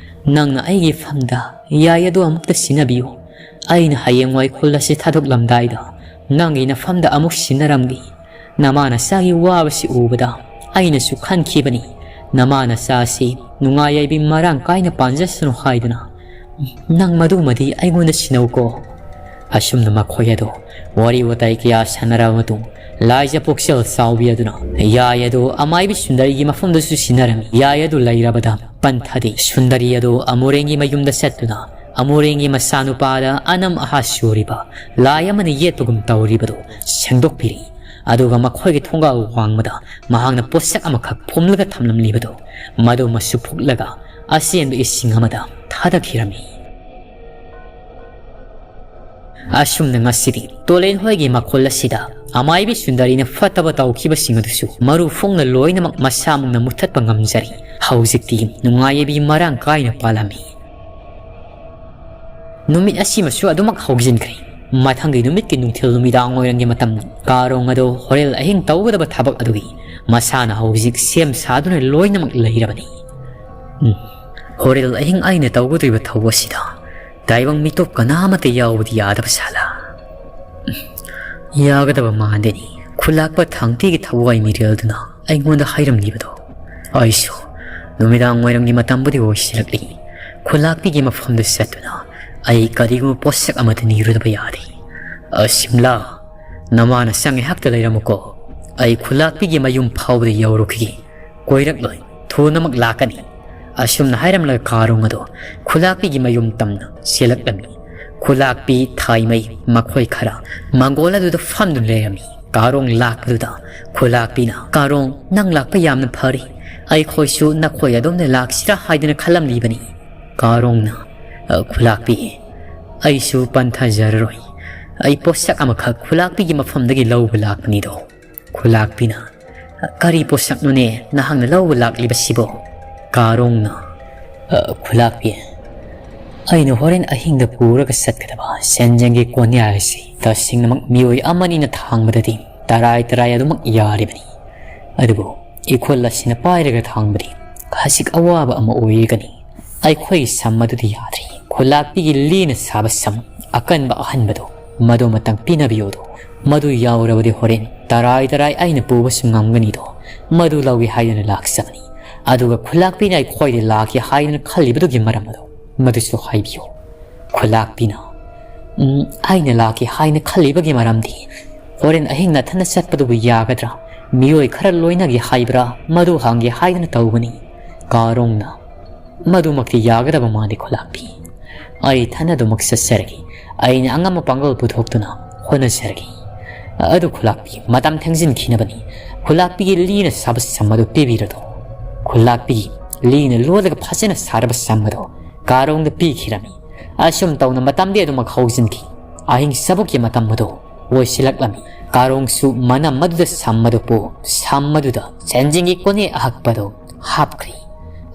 ꯅꯪꯅ ꯑꯩꯒꯤ ꯐꯝꯗ ꯌꯥꯏ ꯑꯗꯨ ꯑꯃꯨꯛꯇ ꯁꯤꯟꯅꯕꯤꯌꯨ꯫ ꯑꯩꯅ ꯍꯌꯦꯡꯋꯥꯏ ꯈꯨꯜ ꯑꯁꯤ ꯊꯥꯗꯣꯛꯂꯝꯗꯥꯏꯗ ꯅꯪꯒꯤ ꯅꯐꯝꯗ ꯑꯃꯨꯛ ꯁꯤꯟꯅꯔꯝꯒꯦ꯫ ꯅꯃꯥ ꯅꯆꯥꯒꯤ ꯋꯥꯕꯁꯤ ꯎꯕꯗ ꯑꯩꯅꯁꯨ ꯈꯟꯈꯤꯕꯅꯤ꯫ ꯅꯃꯥ ꯅꯆꯥꯁꯤ ꯅꯨꯡꯉꯥꯏ ꯌꯥꯏꯕꯤ ꯃꯔꯥꯡ ꯀꯥꯏꯅ ꯄꯥꯟꯖꯁꯅꯨ ꯍꯥꯏꯗꯨꯅ꯫ ꯅꯪ ꯃꯗꯨꯃꯗꯤ ꯑꯩꯉꯣꯟꯗ ꯁꯤꯟꯅꯧꯀꯣ꯫" ꯑꯁꯨꯝꯅ ꯃꯈꯣꯏ ꯑꯗꯨ ꯋꯥꯔꯤ ꯋꯥꯇꯥꯏ ꯀꯌꯥ ꯁꯥꯟꯅꯔꯕ ꯃꯇꯨꯡ, ꯂꯥꯏꯖ ꯄꯨꯛꯆꯦꯜ ꯆꯥꯎꯕꯤ ꯑꯗꯨꯅ ꯌꯥꯏ ꯑꯗꯨ ꯑꯃꯥꯏꯕꯤ ꯁꯨꯟꯗꯔꯤꯒꯤ ꯃꯐꯝꯗꯁꯨ ꯁꯤꯟꯅꯔꯝꯃꯤ꯫ ꯌꯥꯏ ꯑꯗꯨ ꯂꯩꯔꯕꯗ ꯄꯟꯊꯗꯦ꯫ ꯁꯨꯟꯗꯔꯤ ꯑꯗꯨ ꯑꯃꯨꯔꯦꯟꯒꯤ ꯃꯌꯨꯝꯗ ꯆꯠꯇꯨꯅ ꯑꯃꯨꯔꯦꯟꯒꯤ ꯃꯆꯥꯅꯨꯄꯥꯗ ꯑꯅꯝ ꯑꯍꯥ ꯁꯨꯔꯤꯕ ꯂꯥꯏ ꯑꯃꯅ ꯌꯦꯠꯄꯒꯨꯝ ꯇꯧꯔꯤꯕꯗꯨ ꯁꯦꯡꯗꯣꯛꯄꯤꯔꯤ꯫ ꯑꯗꯨꯒ ꯃꯈꯣꯏꯒꯤ ꯊꯣꯡꯒꯥꯜ ꯋꯥꯡꯃꯗ ꯃꯍꯥꯛꯅ ꯄꯣꯠꯁꯛ ꯑꯃꯈꯛ ꯐꯨꯝꯂꯒ ꯊꯝꯂꯝꯂꯤꯕꯗꯨ ꯃꯗꯨꯃꯁꯨ ꯐꯨꯛꯂꯒ ꯑꯆꯦꯟꯕ ꯏꯁꯤꯡ ꯑꯃꯗ ꯊꯥꯗꯈꯤꯔꯝꯃꯤ꯫ ꯑꯁꯨꯝꯅ ꯉꯁꯤꯗꯤ ꯇꯣꯂꯦꯟ ꯍꯣꯏꯒꯤ ꯃꯈꯣꯜ ꯑꯁꯤꯗ ꯑꯃꯥꯏꯕꯤ ꯁꯨꯟꯗꯔꯤꯅ ꯐꯠꯇꯕ ꯇꯧꯈꯤꯕꯁꯤꯡ ꯑꯗꯨꯁꯨ ꯃꯔꯨ ꯐꯣꯡꯅ ꯂꯣꯏꯅꯃꯛ ꯃꯁꯥꯃꯛꯅ ꯃꯨꯊꯠꯄ ꯉꯝꯖꯔꯤ꯫ ꯍꯧꯖꯤꯛꯇꯤ ꯅꯨꯡꯉꯥꯏꯌꯥꯏꯕꯤ ꯃꯔꯥꯡ ꯀꯥꯏꯅ ꯄꯥꯜꯂꯝꯃꯤ꯫ ꯅꯨꯃꯤꯠ ꯑꯁꯤꯃꯁꯨ ꯑꯗꯨꯃꯛ ꯍꯧꯖꯤꯟꯈ꯭ꯔꯦ꯫ ꯃꯊꯪꯒꯤ ꯅꯨꯃꯤꯠꯀꯤ ꯅꯨꯡꯊꯤꯜ ꯅꯨꯃꯤꯗꯥꯡ ꯋꯥꯏꯔꯝꯒꯤ ꯃꯇꯝ, ꯀꯥꯔꯣꯡ ꯑꯗꯨ ꯍꯣꯔꯦꯜ ꯑꯍꯤꯡ ꯇꯧꯒꯗꯕ ꯊꯕꯛ ꯑꯗꯨꯒꯤ ꯃꯁꯥꯅ ꯍꯧꯖꯤꯛ ꯁꯦꯝ ꯁꯥꯗꯨꯅ ꯂꯣꯏꯅꯃꯛ ꯂꯩꯔꯕꯅꯤ꯫ ꯎꯝ, ꯍꯣꯔꯦꯜ ꯑꯍꯤꯡ ꯑꯩꯅ ꯇꯧꯒꯗꯧꯔꯤꯕ ꯊꯧ ꯑꯁꯤꯗ ꯇꯥꯏꯕꯪ ꯃꯤꯇꯣꯞ ꯀꯅꯥ ꯑꯃꯠꯇ ꯌꯥꯎꯕꯗꯤ ꯌꯥꯗꯕ ꯁꯥꯂꯥ? ꯎꯝ, ꯌꯥꯒꯗꯕ ꯃꯥꯟꯗꯦꯅꯤ꯫ ꯈꯨꯂꯥꯛꯄ ꯊꯥꯡꯇꯤꯒꯤ ꯊꯋꯥꯏ ꯃꯤꯔꯦꯜꯗꯨꯅ ꯑꯩꯉꯣꯟꯗ ꯍꯥꯏꯔꯝꯂꯤꯕꯗꯣ꯫ ꯑꯩꯁꯨ ꯅꯨꯃꯤꯗꯥꯡ ꯋꯥꯏꯔꯝꯒꯤ ꯃꯇꯝꯕꯨꯗꯤ ꯑꯣꯏꯁꯤꯜꯂꯛꯂꯤ꯫ ꯈꯨꯂꯥꯛꯄꯤꯒꯤ ꯃꯐꯝꯗ ꯆꯠꯇꯨꯅ ꯑꯩ ꯀꯔꯤꯒꯨꯝꯕ ꯄꯣꯠꯁꯛ ꯑꯃꯠꯇ ꯅꯤꯔꯨꯗꯕ ꯌꯥꯗꯦ꯫ ꯑ, ꯁꯤꯝꯂꯥ, ꯅꯃꯥꯅ ꯆꯪ ꯉꯥꯏꯍꯥꯛꯇ ꯂꯩꯔꯝꯃꯨꯀꯣ꯫ ꯑꯩ ꯈꯨꯂꯥꯛꯄꯤꯒꯤ ꯃꯌꯨꯝ ꯐꯥꯎꯕꯗ ꯌꯧꯔꯨꯈꯤꯒꯦ꯫ ꯀꯣꯏꯔꯛꯂꯣꯏ, ꯊꯨꯅꯃꯛ ꯂꯥꯛꯀꯅꯤ꯫ ꯑꯁꯨꯝꯅ ꯍꯥꯏꯔꯝꯂꯒ ꯀꯥꯔꯣꯡ ꯑꯗꯨ ꯈꯨꯂꯥꯛꯄꯤꯒꯤ ꯃꯌꯨꯝ ꯇꯝꯅ ꯆꯦꯜꯂꯛꯂꯝꯃꯤ꯫ ꯈꯨꯂꯥꯛꯄꯤ, ꯊꯥꯏꯃꯩ, ꯃꯈꯣꯏ ꯈꯔ ꯃꯪꯒꯣꯜ ꯑꯗꯨꯗ ꯐꯝꯗꯨꯅ ꯂꯩꯔꯝꯃꯤ꯫ ꯀꯥꯔꯣꯡ ꯂꯥꯛꯄꯗꯨꯗ ꯈꯨꯂꯥꯛꯄꯤꯅ, "ꯀꯥꯔꯣꯡ, ꯅꯪ ꯂꯥꯛꯄ ꯌꯥꯝꯅ ꯐꯔꯦ꯫ ꯑꯩꯈꯣꯏꯁꯨ ꯅꯈꯣꯏ ꯑꯗꯣꯝꯗ ꯂꯥꯛꯁꯤꯔꯥ ꯍꯥꯏꯗꯨꯅ ꯈꯜꯂꯝꯂꯤꯕꯅꯤ꯫" ꯀꯥꯔꯣꯡꯅ, "ꯑ, ꯈꯨꯂꯥꯛꯄꯤ, ꯑꯩꯁꯨ ꯄꯟꯊꯖꯔꯔꯣꯏ꯫ ꯑꯩ ꯄꯣꯠꯁꯛ ꯑꯃꯈꯛ ꯈꯨꯂꯥꯛꯄꯤꯒꯤ ꯃꯐꯝꯗꯒꯤ ꯂꯧꯕ ꯂꯥꯛꯄꯅꯤꯗꯣ꯫" ꯈꯨꯂꯥꯛꯄꯤꯅ, "ꯀꯔꯤ ꯄꯣꯠꯁꯛꯅꯣꯅꯦ ꯅꯍꯥꯛꯅ ꯂꯧꯕ ꯂꯥꯛꯂꯤꯕꯁꯤꯕꯣ?" ꯀꯥꯔꯣꯡꯅ, "ꯑ, ꯈꯨꯂꯥꯛꯄꯤ, ꯑꯩꯅ ꯍꯣꯔꯦꯟ ꯑꯍꯤꯡꯗ ꯄꯨꯔꯒ ꯆꯠꯀꯗꯕ ꯁꯦꯟꯖꯦꯡꯒꯤ ꯀꯣꯟꯌꯥꯏ ꯑꯁꯤ ꯇꯁꯦꯡꯅꯃꯛ ꯃꯤꯑꯣꯏ ꯑꯃꯅꯤꯅ ꯊꯥꯡꯕꯗꯗꯤ ꯇꯔꯥꯏ ꯇꯔꯥꯏ ꯑꯗꯨꯃꯛ ꯌꯥꯔꯤꯕꯅꯤ꯫ ꯑꯗꯨꯕꯨ ꯏꯈꯨꯜ ꯑꯁꯤꯅ ꯄꯥꯏꯔꯒ ꯊꯥꯡꯕꯗꯤ ꯈꯖꯤꯛ ꯑꯋꯥꯕ ꯑꯃ ꯑꯣꯏꯒꯅꯤ꯫ ꯑꯩꯈꯣꯏ ꯁꯝ ꯑꯗꯨꯗꯤ ꯌꯥꯗ꯭ꯔꯤ꯫ ꯈꯨꯂꯥꯛꯄꯤꯒꯤ ꯂꯤꯅ ꯁꯥꯕ ꯁꯝ ꯑꯀꯟꯕ ꯑꯍꯟꯕꯗꯣ, ꯃꯗꯨ ꯑꯃꯇꯪ ꯄꯤꯅꯕꯤꯌꯣꯗꯣ꯫ ꯃꯗꯨ ꯌꯥꯎꯔꯕꯗꯤ ꯍꯣꯔꯦꯟ ꯇꯔꯥꯏ ꯇꯔꯥꯏ ꯑꯩꯅ ꯄꯨꯕꯁꯨ ꯉꯝꯒꯅꯤꯗꯣ꯫ ꯃꯗꯨ ꯂꯧꯒꯦ ꯍꯥꯏꯗꯨꯅ ꯂꯥꯛꯆꯕꯅꯤ꯫ ꯑꯗꯨꯒ ꯈꯨꯂꯥꯛꯄꯤꯅ ꯑꯩꯈꯣꯏꯗ ꯂꯥꯛꯀꯦ ꯍꯥꯏꯗꯨꯅ ꯈꯜꯂꯤꯕꯗꯨꯒꯤ ꯃꯔꯝ ꯑꯗꯣ, ꯃꯗꯨꯁꯨ ꯍꯥꯏꯕꯤꯌꯨ꯫" ꯈꯨꯂꯥꯛꯄꯤꯅ, "ꯎꯝ, ꯑꯩꯅ ꯂꯥꯛꯀꯦ ꯍꯥꯏꯅ ꯈꯜꯂꯤꯕꯒꯤ ꯃꯔꯝꯗꯤ ꯍꯣꯔꯦꯟ ꯑꯍꯤꯡ ꯅꯊꯟꯅ ꯆꯠꯄꯗꯨꯕꯨ ꯌꯥꯒꯗ꯭ꯔꯥ? ꯃꯤꯑꯣꯏ ꯈꯔ ꯂꯣꯏꯅꯒꯦ ꯍꯥꯏꯕ꯭ꯔꯥ? ꯃꯗꯨ ꯍꯪꯒꯦ ꯍꯥꯏꯗꯨꯅ ꯇꯧꯕꯅꯤ꯫" ꯀꯥꯔꯣꯡꯅ, "ꯃꯗꯨꯃꯛꯇꯤ ꯌꯥꯒꯗꯕ ꯃꯥꯟꯗꯦ ꯈꯨꯂꯥꯛꯄꯤ꯫ ꯑꯩ ꯏꯊꯟ ꯑꯗꯨꯃꯛ ꯆꯠꯆꯔꯒꯦ꯫ ꯑꯩꯅ ꯑꯉꯝꯕ ꯄꯥꯡꯒꯜ ꯄꯨꯊꯣꯛꯇꯨꯅ ꯍꯣꯠꯅꯖꯔꯒꯦ꯫ ꯑꯗꯨ ꯈꯨꯂꯥꯛꯄꯤ, ꯃꯇꯝ ꯊꯦꯡꯖꯤꯟꯈꯤꯅꯕꯅꯤ꯫ ꯈꯨꯂꯥꯛꯄꯤꯒꯤ ꯂꯤꯅ ꯁꯥꯕ ꯁꯝ ꯑꯗꯨ ꯄꯤꯕꯤꯔꯗꯣ꯫" ꯈꯨꯂꯥꯛꯄꯤꯒꯤ ꯂꯤꯅ ꯂꯣꯜꯂꯒ ꯐꯖꯅ ꯁꯥꯔꯕ ꯁꯝ ꯑꯗꯨ ꯀꯥꯔꯣꯡꯗ ꯄꯤꯈꯤꯔꯝꯃꯤ꯫ ꯑꯁꯨꯝ ꯇꯧꯅ ꯃꯇꯝꯗꯤ ꯑꯗꯨꯃꯛ ꯍꯧꯖꯤꯟꯈꯤ꯫ ꯑꯍꯤꯡ ꯆꯕꯨꯛꯀꯤ ꯃꯇꯝ ꯑꯗꯨ ꯑꯣꯏꯁꯤꯜꯂꯛꯂꯝꯃꯤ꯫ ꯀꯥꯔꯣꯡꯁꯨ ꯃꯅꯝ ꯑꯗꯨꯗ ꯁꯝ ꯑꯗꯨ ꯄꯨ, ꯁꯝ ꯑꯗꯨꯗ ꯆꯦꯟꯖꯤꯡꯒꯤ ꯀꯣꯅꯦ ꯑꯍꯛꯄꯗꯨ ꯍꯥꯞꯈ꯭ꯔꯤ꯫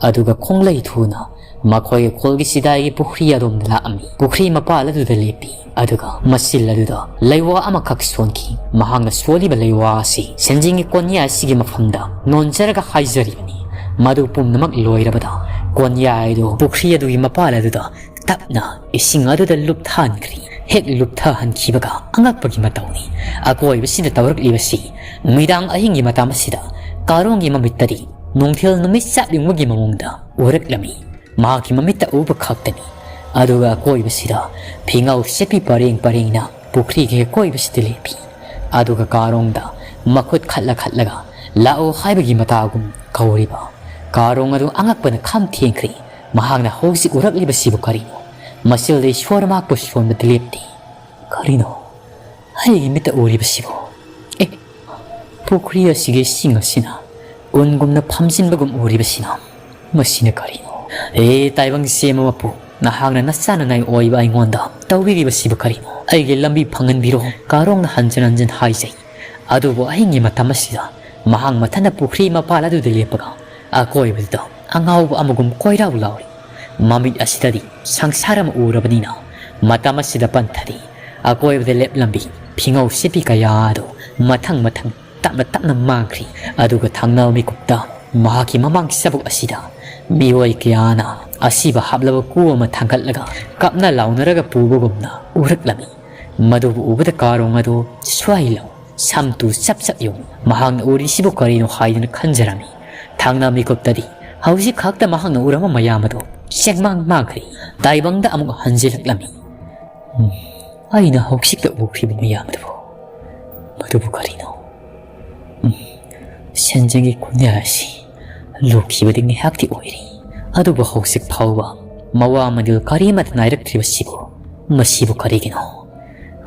ꯑꯗꯨꯒ ꯈꯣꯡꯂꯩ ꯊꯨꯅ ꯃꯈꯣꯏꯒꯤ ꯈꯨꯜꯒꯤ ꯆꯤꯗꯥꯏꯒꯤ ꯄꯨꯈ꯭ꯔꯤ ꯑꯗꯣꯝꯗ ꯂꯥꯛꯑꯝꯃꯤ꯫ ꯄꯨꯈ꯭ꯔꯤ ꯃꯄꯥꯜ ꯑꯗꯨꯗ ꯂꯦꯞꯄꯤ꯫ ꯑꯗꯨꯒ ꯃꯆꯤꯜ ꯑꯗꯨꯗ ꯂꯩꯋꯥ ꯑꯃꯈꯛ ꯁꯣꯟꯈꯤ꯫ ꯃꯍꯥꯛꯅ ꯁꯣꯜꯂꯤꯕ ꯂꯩꯋꯥ ꯑꯁꯤ ꯆꯦꯟꯖꯤꯡꯒꯤ ꯀꯣꯟꯌꯥ ꯑꯁꯤꯒꯤ ꯃꯐꯝꯗ ꯅꯣꯟꯖꯔꯒ ꯍꯥꯏꯖꯔꯤꯕꯅꯤ꯫ ꯃꯗꯨ ꯄꯨꯝꯅꯃꯛ ꯂꯣꯏꯔꯕꯗ ꯀꯣꯟꯌꯥ ꯑꯗꯨ ꯄꯨꯈ꯭ꯔꯤ ꯑꯗꯨꯒꯤ ꯃꯄꯥꯜ ꯑꯗꯨꯗ ꯇꯞꯅ ꯏꯁꯤꯡ ꯑꯗꯨꯗ ꯂꯨꯞꯊꯍꯟꯈ꯭ꯔꯤ꯫ ꯍꯦꯛ ꯂꯨꯞꯊꯍꯟꯈꯤꯕꯒ ꯑꯉꯛꯄꯒꯤ ꯃꯇꯧꯅꯤ꯫ ꯑꯀꯣꯏꯕꯁꯤꯗ ꯇꯧꯔꯛꯂꯤꯕꯁꯤ ꯅꯨꯃꯤꯗꯥꯡ ꯑꯍꯤꯡꯒꯤ ꯃꯇꯝ ꯑꯁꯤꯗ ꯀꯥꯔꯣꯡꯒꯤ ꯃꯃꯤꯠꯇꯗꯤ ꯅꯨꯡꯊꯤꯜ ꯅꯨꯃꯤꯠ ꯆꯞ ꯌꯨꯡꯕꯒꯤ ꯃꯑꯣꯡꯗ ꯎꯔꯛꯂꯝꯃꯤ꯫ ꯃꯍꯥꯛꯀꯤ ꯃꯃꯤꯠꯇ ꯎꯕ ꯈꯛꯇꯅꯤ꯫ ꯑꯗꯨꯒ ꯑꯀꯣꯏꯕꯁꯤꯗ ꯐꯤꯉꯧ ꯁꯦꯠꯄꯤ ꯄꯔꯦꯡ ꯄꯔꯦꯡꯅ ꯄꯨꯈ꯭ꯔꯤꯒꯤ ꯑꯀꯣꯏꯕꯁꯤꯗ ꯂꯦꯞꯄꯤ꯫ ꯑꯗꯨꯒ ꯀꯥꯔꯣꯡꯗ ꯃꯈꯨꯠ ꯈꯠꯂ ꯈꯠꯂꯒ ꯂꯥꯛꯑꯣ ꯍꯥꯏꯕꯒꯤ ꯃꯇꯥꯒꯨꯝ ꯀꯧꯔꯤꯕ꯫ ꯀꯥꯔꯣꯡ ꯑꯗꯨ ꯑꯉꯛꯄꯅ ꯈꯝ ꯊꯦꯡꯈ꯭ꯔꯦ꯫ ꯃꯍꯥꯛꯅ ꯍꯧꯖꯤꯛ ꯎꯔꯛꯂꯤꯕꯁꯤꯕꯨ ꯀꯔꯤꯅꯣ? ꯃꯁꯤꯜꯗ ꯏꯁꯣꯔ ꯃꯍꯥꯛꯄꯨ ꯁꯣꯟꯕꯗꯤ ꯂꯦꯞꯇꯦ꯫ ꯀꯔꯤꯅꯣ ꯑꯩꯒꯤ ꯃꯤꯠꯇ ꯎꯔꯤꯕꯁꯤꯕꯨ? ꯑꯦ, ꯄꯨꯈ꯭ꯔꯤ ꯑꯁꯤꯒꯤ ꯏꯁꯤꯡ ꯑꯁꯤꯅ ꯎꯟꯒꯨꯝꯅ ꯐꯝꯖꯤꯟꯕꯒꯨꯝ ꯎꯔꯤꯕꯁꯤꯅ? ꯃꯁꯤꯅ ꯀꯔꯤꯅꯣ? ꯑꯦ, ꯇꯥꯏꯕꯪ ꯁꯦꯝꯕ ꯃꯄꯨ, ꯅꯍꯥꯛꯅ ꯅꯆꯥꯅꯉꯥꯏ ꯑꯣꯏꯕ ꯑꯩꯉꯣꯟꯗ ꯇꯧꯕꯤꯔꯤꯕꯁꯤꯕꯨ ꯀꯔꯤꯅꯣ? ꯑꯩꯒꯤ ꯂꯝꯕꯤ ꯐꯪꯍꯟꯕꯤꯔꯣ꯫ ꯀꯥꯔꯣꯡꯅ ꯍꯟꯖꯤꯟ ꯍꯟꯖꯤꯟ ꯍꯥꯏꯖꯩ꯫ ꯑꯗꯨꯕꯨ ꯑꯍꯤꯡꯒꯤ ꯃꯇꯝ ꯑꯁꯤꯗ ꯃꯍꯥꯛ ꯃꯊꯟꯇ ꯄꯨꯈ꯭ꯔꯤ ꯃꯄꯥꯜ ꯑꯗꯨꯗ ꯂꯦꯞꯄꯒ ꯑꯀꯣꯏꯕꯗꯨꯗ ꯑꯉꯥꯎꯕ ꯑꯃꯒꯨꯝ ꯀꯣꯏꯔꯥꯎ ꯂꯥꯎꯔꯤ꯫ ꯃꯃꯤꯠ ꯑꯁꯤꯗꯗꯤ ꯁꯪꯁꯥꯔ ꯑꯃ ꯎꯔꯕꯅꯤꯅ ꯃꯇꯝ ꯑꯁꯤꯗ ꯄꯟꯊꯗꯦ꯫ ꯑꯀꯣꯏꯕꯗ ꯂꯦꯞꯂꯝꯕꯤ ꯐꯤꯉꯧ ꯁꯤꯠꯄꯤ ꯀꯌꯥ ꯑꯗꯨ ꯃꯊꯪ ꯃꯊꯪ ꯇꯞꯅ ꯇꯞꯅ ꯃꯥꯡꯈ꯭ꯔꯤ꯫ ꯑꯗꯨꯒ ꯊꯪꯅꯕ ꯃꯤꯀꯨꯞꯇ ꯃꯍꯥꯛꯀꯤ ꯃꯃꯥꯡ ꯆꯕꯨꯛ ꯑꯁꯤꯗ ꯃꯤꯑꯣꯏ ꯀꯌꯥꯅ ꯑꯁꯤꯕ ꯍꯥꯞꯂꯕ ꯀꯨ ꯑꯃ ꯊꯥꯡꯒꯠꯂꯒ ꯀꯞꯅ ꯂꯥꯎꯅꯔꯒ ꯄꯨꯕꯒꯨꯝꯅ ꯎꯔꯛꯂꯝꯃꯤ꯫ ꯃꯗꯨꯕꯨ ꯎꯕꯗ ꯀꯥꯔꯣꯡ ꯑꯗꯨ ꯁ꯭ꯋꯥꯏ ꯂꯥꯎ ꯁꯝꯇꯨ ꯆꯞ ꯆꯞ ꯌꯨꯡꯏ꯫ ꯃꯍꯥꯛꯅ ꯎꯔꯤꯁꯤꯕꯨ ꯀꯔꯤꯅꯣ ꯍꯥꯏꯗꯨꯅ ꯈꯟꯖꯔꯝꯃꯤ꯫ ꯊꯪꯅ ꯃꯤꯀꯨꯞꯇꯗꯤ ꯍꯧꯖꯤꯛ ꯈꯛꯇ ꯃꯍꯥꯛꯅ ꯎꯔꯝꯕ ꯃꯌꯥꯝ ꯑꯗꯨ ꯆꯦꯡꯃꯥꯡ ꯃꯥꯡꯈ꯭ꯔꯦ꯫ ꯇꯥꯏꯕꯪꯗ ꯑꯃꯨꯛ ꯍꯟꯖꯤꯜꯂꯛꯂꯝꯃꯤ꯫ ꯎꯝ, ꯑꯩꯅ ꯍꯧꯖꯤꯛꯇ ꯎꯈ꯭ꯔꯤꯕ ꯃꯌꯥꯝ ꯑꯗꯨꯕꯨ, ꯃꯗꯨꯕꯨ ꯀꯔꯤꯅꯣ? ꯎꯝ, ꯁꯦꯟꯖꯦꯡꯒꯤ ꯈꯣꯟꯖꯦꯜ ꯑꯁꯤ ꯂꯨꯈꯤꯕꯗꯤ ꯉꯥꯏꯍꯥꯛꯇꯤ ꯑꯣꯏꯔꯤ, ꯑꯗꯨꯕꯨ ꯍꯧꯖꯤꯛ ꯐꯥꯎꯕ ꯃꯋꯥ ꯃꯗꯨ ꯀꯔꯤꯃꯠꯇ ꯅꯥꯏꯔꯛꯇ꯭ꯔꯤꯕꯁꯤꯕꯨ, ꯃꯁꯤꯕꯨ ꯀꯔꯤꯒꯤꯅꯣ?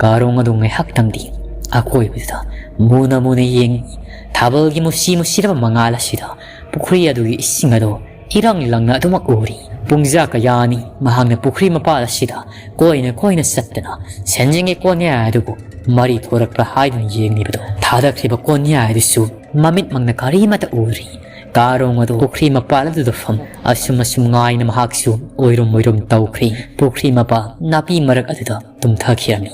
ꯀꯥꯔꯣꯡ ꯑꯗꯨ ꯉꯥꯏꯍꯥꯛꯇꯪꯗꯤ ꯑꯀꯣꯏꯕꯗꯨꯗ ꯃꯨꯅ ꯃꯨꯅ ꯌꯦꯡꯏ꯫ ꯊꯥꯕꯜꯒꯤ ꯃꯨꯁꯤ ꯃꯨꯁꯤꯔꯕ ꯃꯉꯥꯜ ꯑꯁꯤꯗ ꯄꯨꯈ꯭ꯔꯤ ꯑꯗꯨꯒꯤ ꯏꯁꯤꯡ ꯑꯗꯨ ꯏꯔꯪ ꯂꯪꯅ ꯑꯗꯨꯃꯛ ꯎꯔꯤ꯫ ꯄꯨꯡꯖꯥ ꯀꯌꯥꯅꯤ ꯃꯍꯥꯛꯅ ꯄꯨꯈ꯭ꯔꯤ ꯃꯄꯥꯜ ꯑꯁꯤꯗ ꯀꯣꯏꯅ ꯀꯣꯏꯅ ꯆꯠꯇꯅ ꯁꯦꯟꯖꯦꯡꯒꯤ ꯀꯣꯟꯌꯥꯏ ꯑꯗꯨꯕꯨ ꯃꯔꯤ ꯊꯣꯔꯛꯄ꯭ꯔꯥ ꯍꯥꯏꯗꯨꯅ ꯌꯦꯡꯂꯤꯕꯗꯣ꯫ ꯊꯥꯗꯈ꯭ꯔꯤꯕ ꯀꯣꯟꯌꯥꯏ ꯑꯗꯨꯁꯨ ꯃꯃꯤꯠꯃꯛꯅ ꯀꯔꯤꯃꯠꯇ ꯎꯗ꯭ꯔꯤ꯫ ꯀꯥꯔꯣꯡ ꯑꯗꯨ ꯄꯨꯈ꯭ꯔꯤ ꯃꯄꯥꯜ ꯑꯗꯨꯗ ꯐꯝ ꯑꯁꯨꯝ ꯑꯁꯨꯝ ꯉꯥꯏꯅ ꯃꯍꯥꯛꯁꯨ ꯑꯣꯏꯔꯨꯝ ꯑꯣꯏꯔꯨꯝ ꯇꯧꯈ꯭ꯔꯤ꯫ ꯄꯨꯈ꯭ꯔꯤ ꯃꯄꯥꯜ ꯅꯥꯄꯤ ꯃꯔꯛ ꯑꯗꯨꯗ ꯇꯨꯝꯊꯈꯤꯔꯝꯃꯤ꯫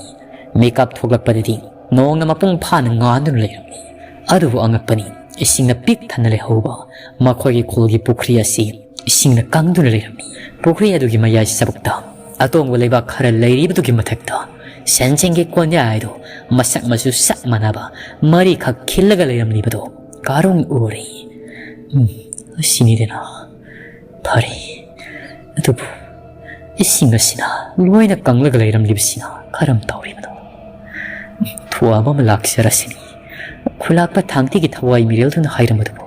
ꯃꯤꯀꯞ ꯊꯣꯛꯂꯛꯄꯗꯗꯤ ꯅꯣꯡꯅ ꯃꯄꯨꯡ ꯐꯥꯅ ꯉꯥꯟꯗꯨꯅ ꯂꯩꯔꯝꯃꯤ꯫ ꯑꯗꯨꯕꯨ ꯑꯉꯛꯄꯅꯤ, ꯏꯁꯤꯡꯅ ꯄꯤꯛ ꯊꯟꯅ ꯂꯩꯍꯧꯕ ꯃꯈꯣꯏꯒꯤ ꯈꯨꯜꯒꯤ ꯄꯨꯈ꯭ꯔꯤ ꯑꯁꯤ ꯏꯁꯤꯡꯅ ꯀꯪꯗꯨꯅ ꯂꯩꯔꯝꯃꯤ꯫ ꯄꯨꯈ꯭ꯔꯤ ꯑꯗꯨꯒꯤ ꯃꯌꯥꯏ ꯆꯕꯨꯛꯇ ꯑꯇꯣꯡꯕ ꯂꯩꯕꯥꯛ ꯈꯔ ꯂꯩꯔꯤꯕꯗꯨꯒꯤ ꯃꯊꯛꯇ ꯁꯦꯟꯖꯦꯡꯒꯤ ꯀꯣꯟꯌꯥꯏ ꯑꯗꯨ ꯃꯁꯛ ꯃꯆꯨ ꯆꯞ ꯃꯥꯟꯅꯕ ꯃꯔꯤꯈꯛ ꯈꯤꯜꯂꯒ ꯂꯩꯔꯝꯂꯤꯕꯗꯨ ꯀꯥꯔꯣꯡ ꯎꯔꯦ꯫ ꯎꯝ, ꯑꯁꯤꯅꯤꯗꯅ꯫ ꯐꯔꯦ, ꯑꯗꯨꯕꯨ ꯏꯁꯤꯡ ꯑꯁꯤꯅ ꯂꯣꯏꯅ ꯀꯪꯂꯒ ꯂꯩꯔꯝꯂꯤꯕꯁꯤꯅ ꯀꯔꯝ ꯇꯧꯔꯤꯕꯅꯣ? ꯊꯧꯑꯕ ꯑꯃ ꯂꯥꯛꯆꯔꯁꯤꯅꯤ꯫ ꯈꯨꯂꯥꯛꯄ ꯊꯥꯡꯇꯤꯒꯤ ꯊꯋꯥꯏ ꯃꯤꯔꯦꯜꯗꯨꯅ ꯍꯥꯏꯔꯝꯕꯗꯨꯕꯨ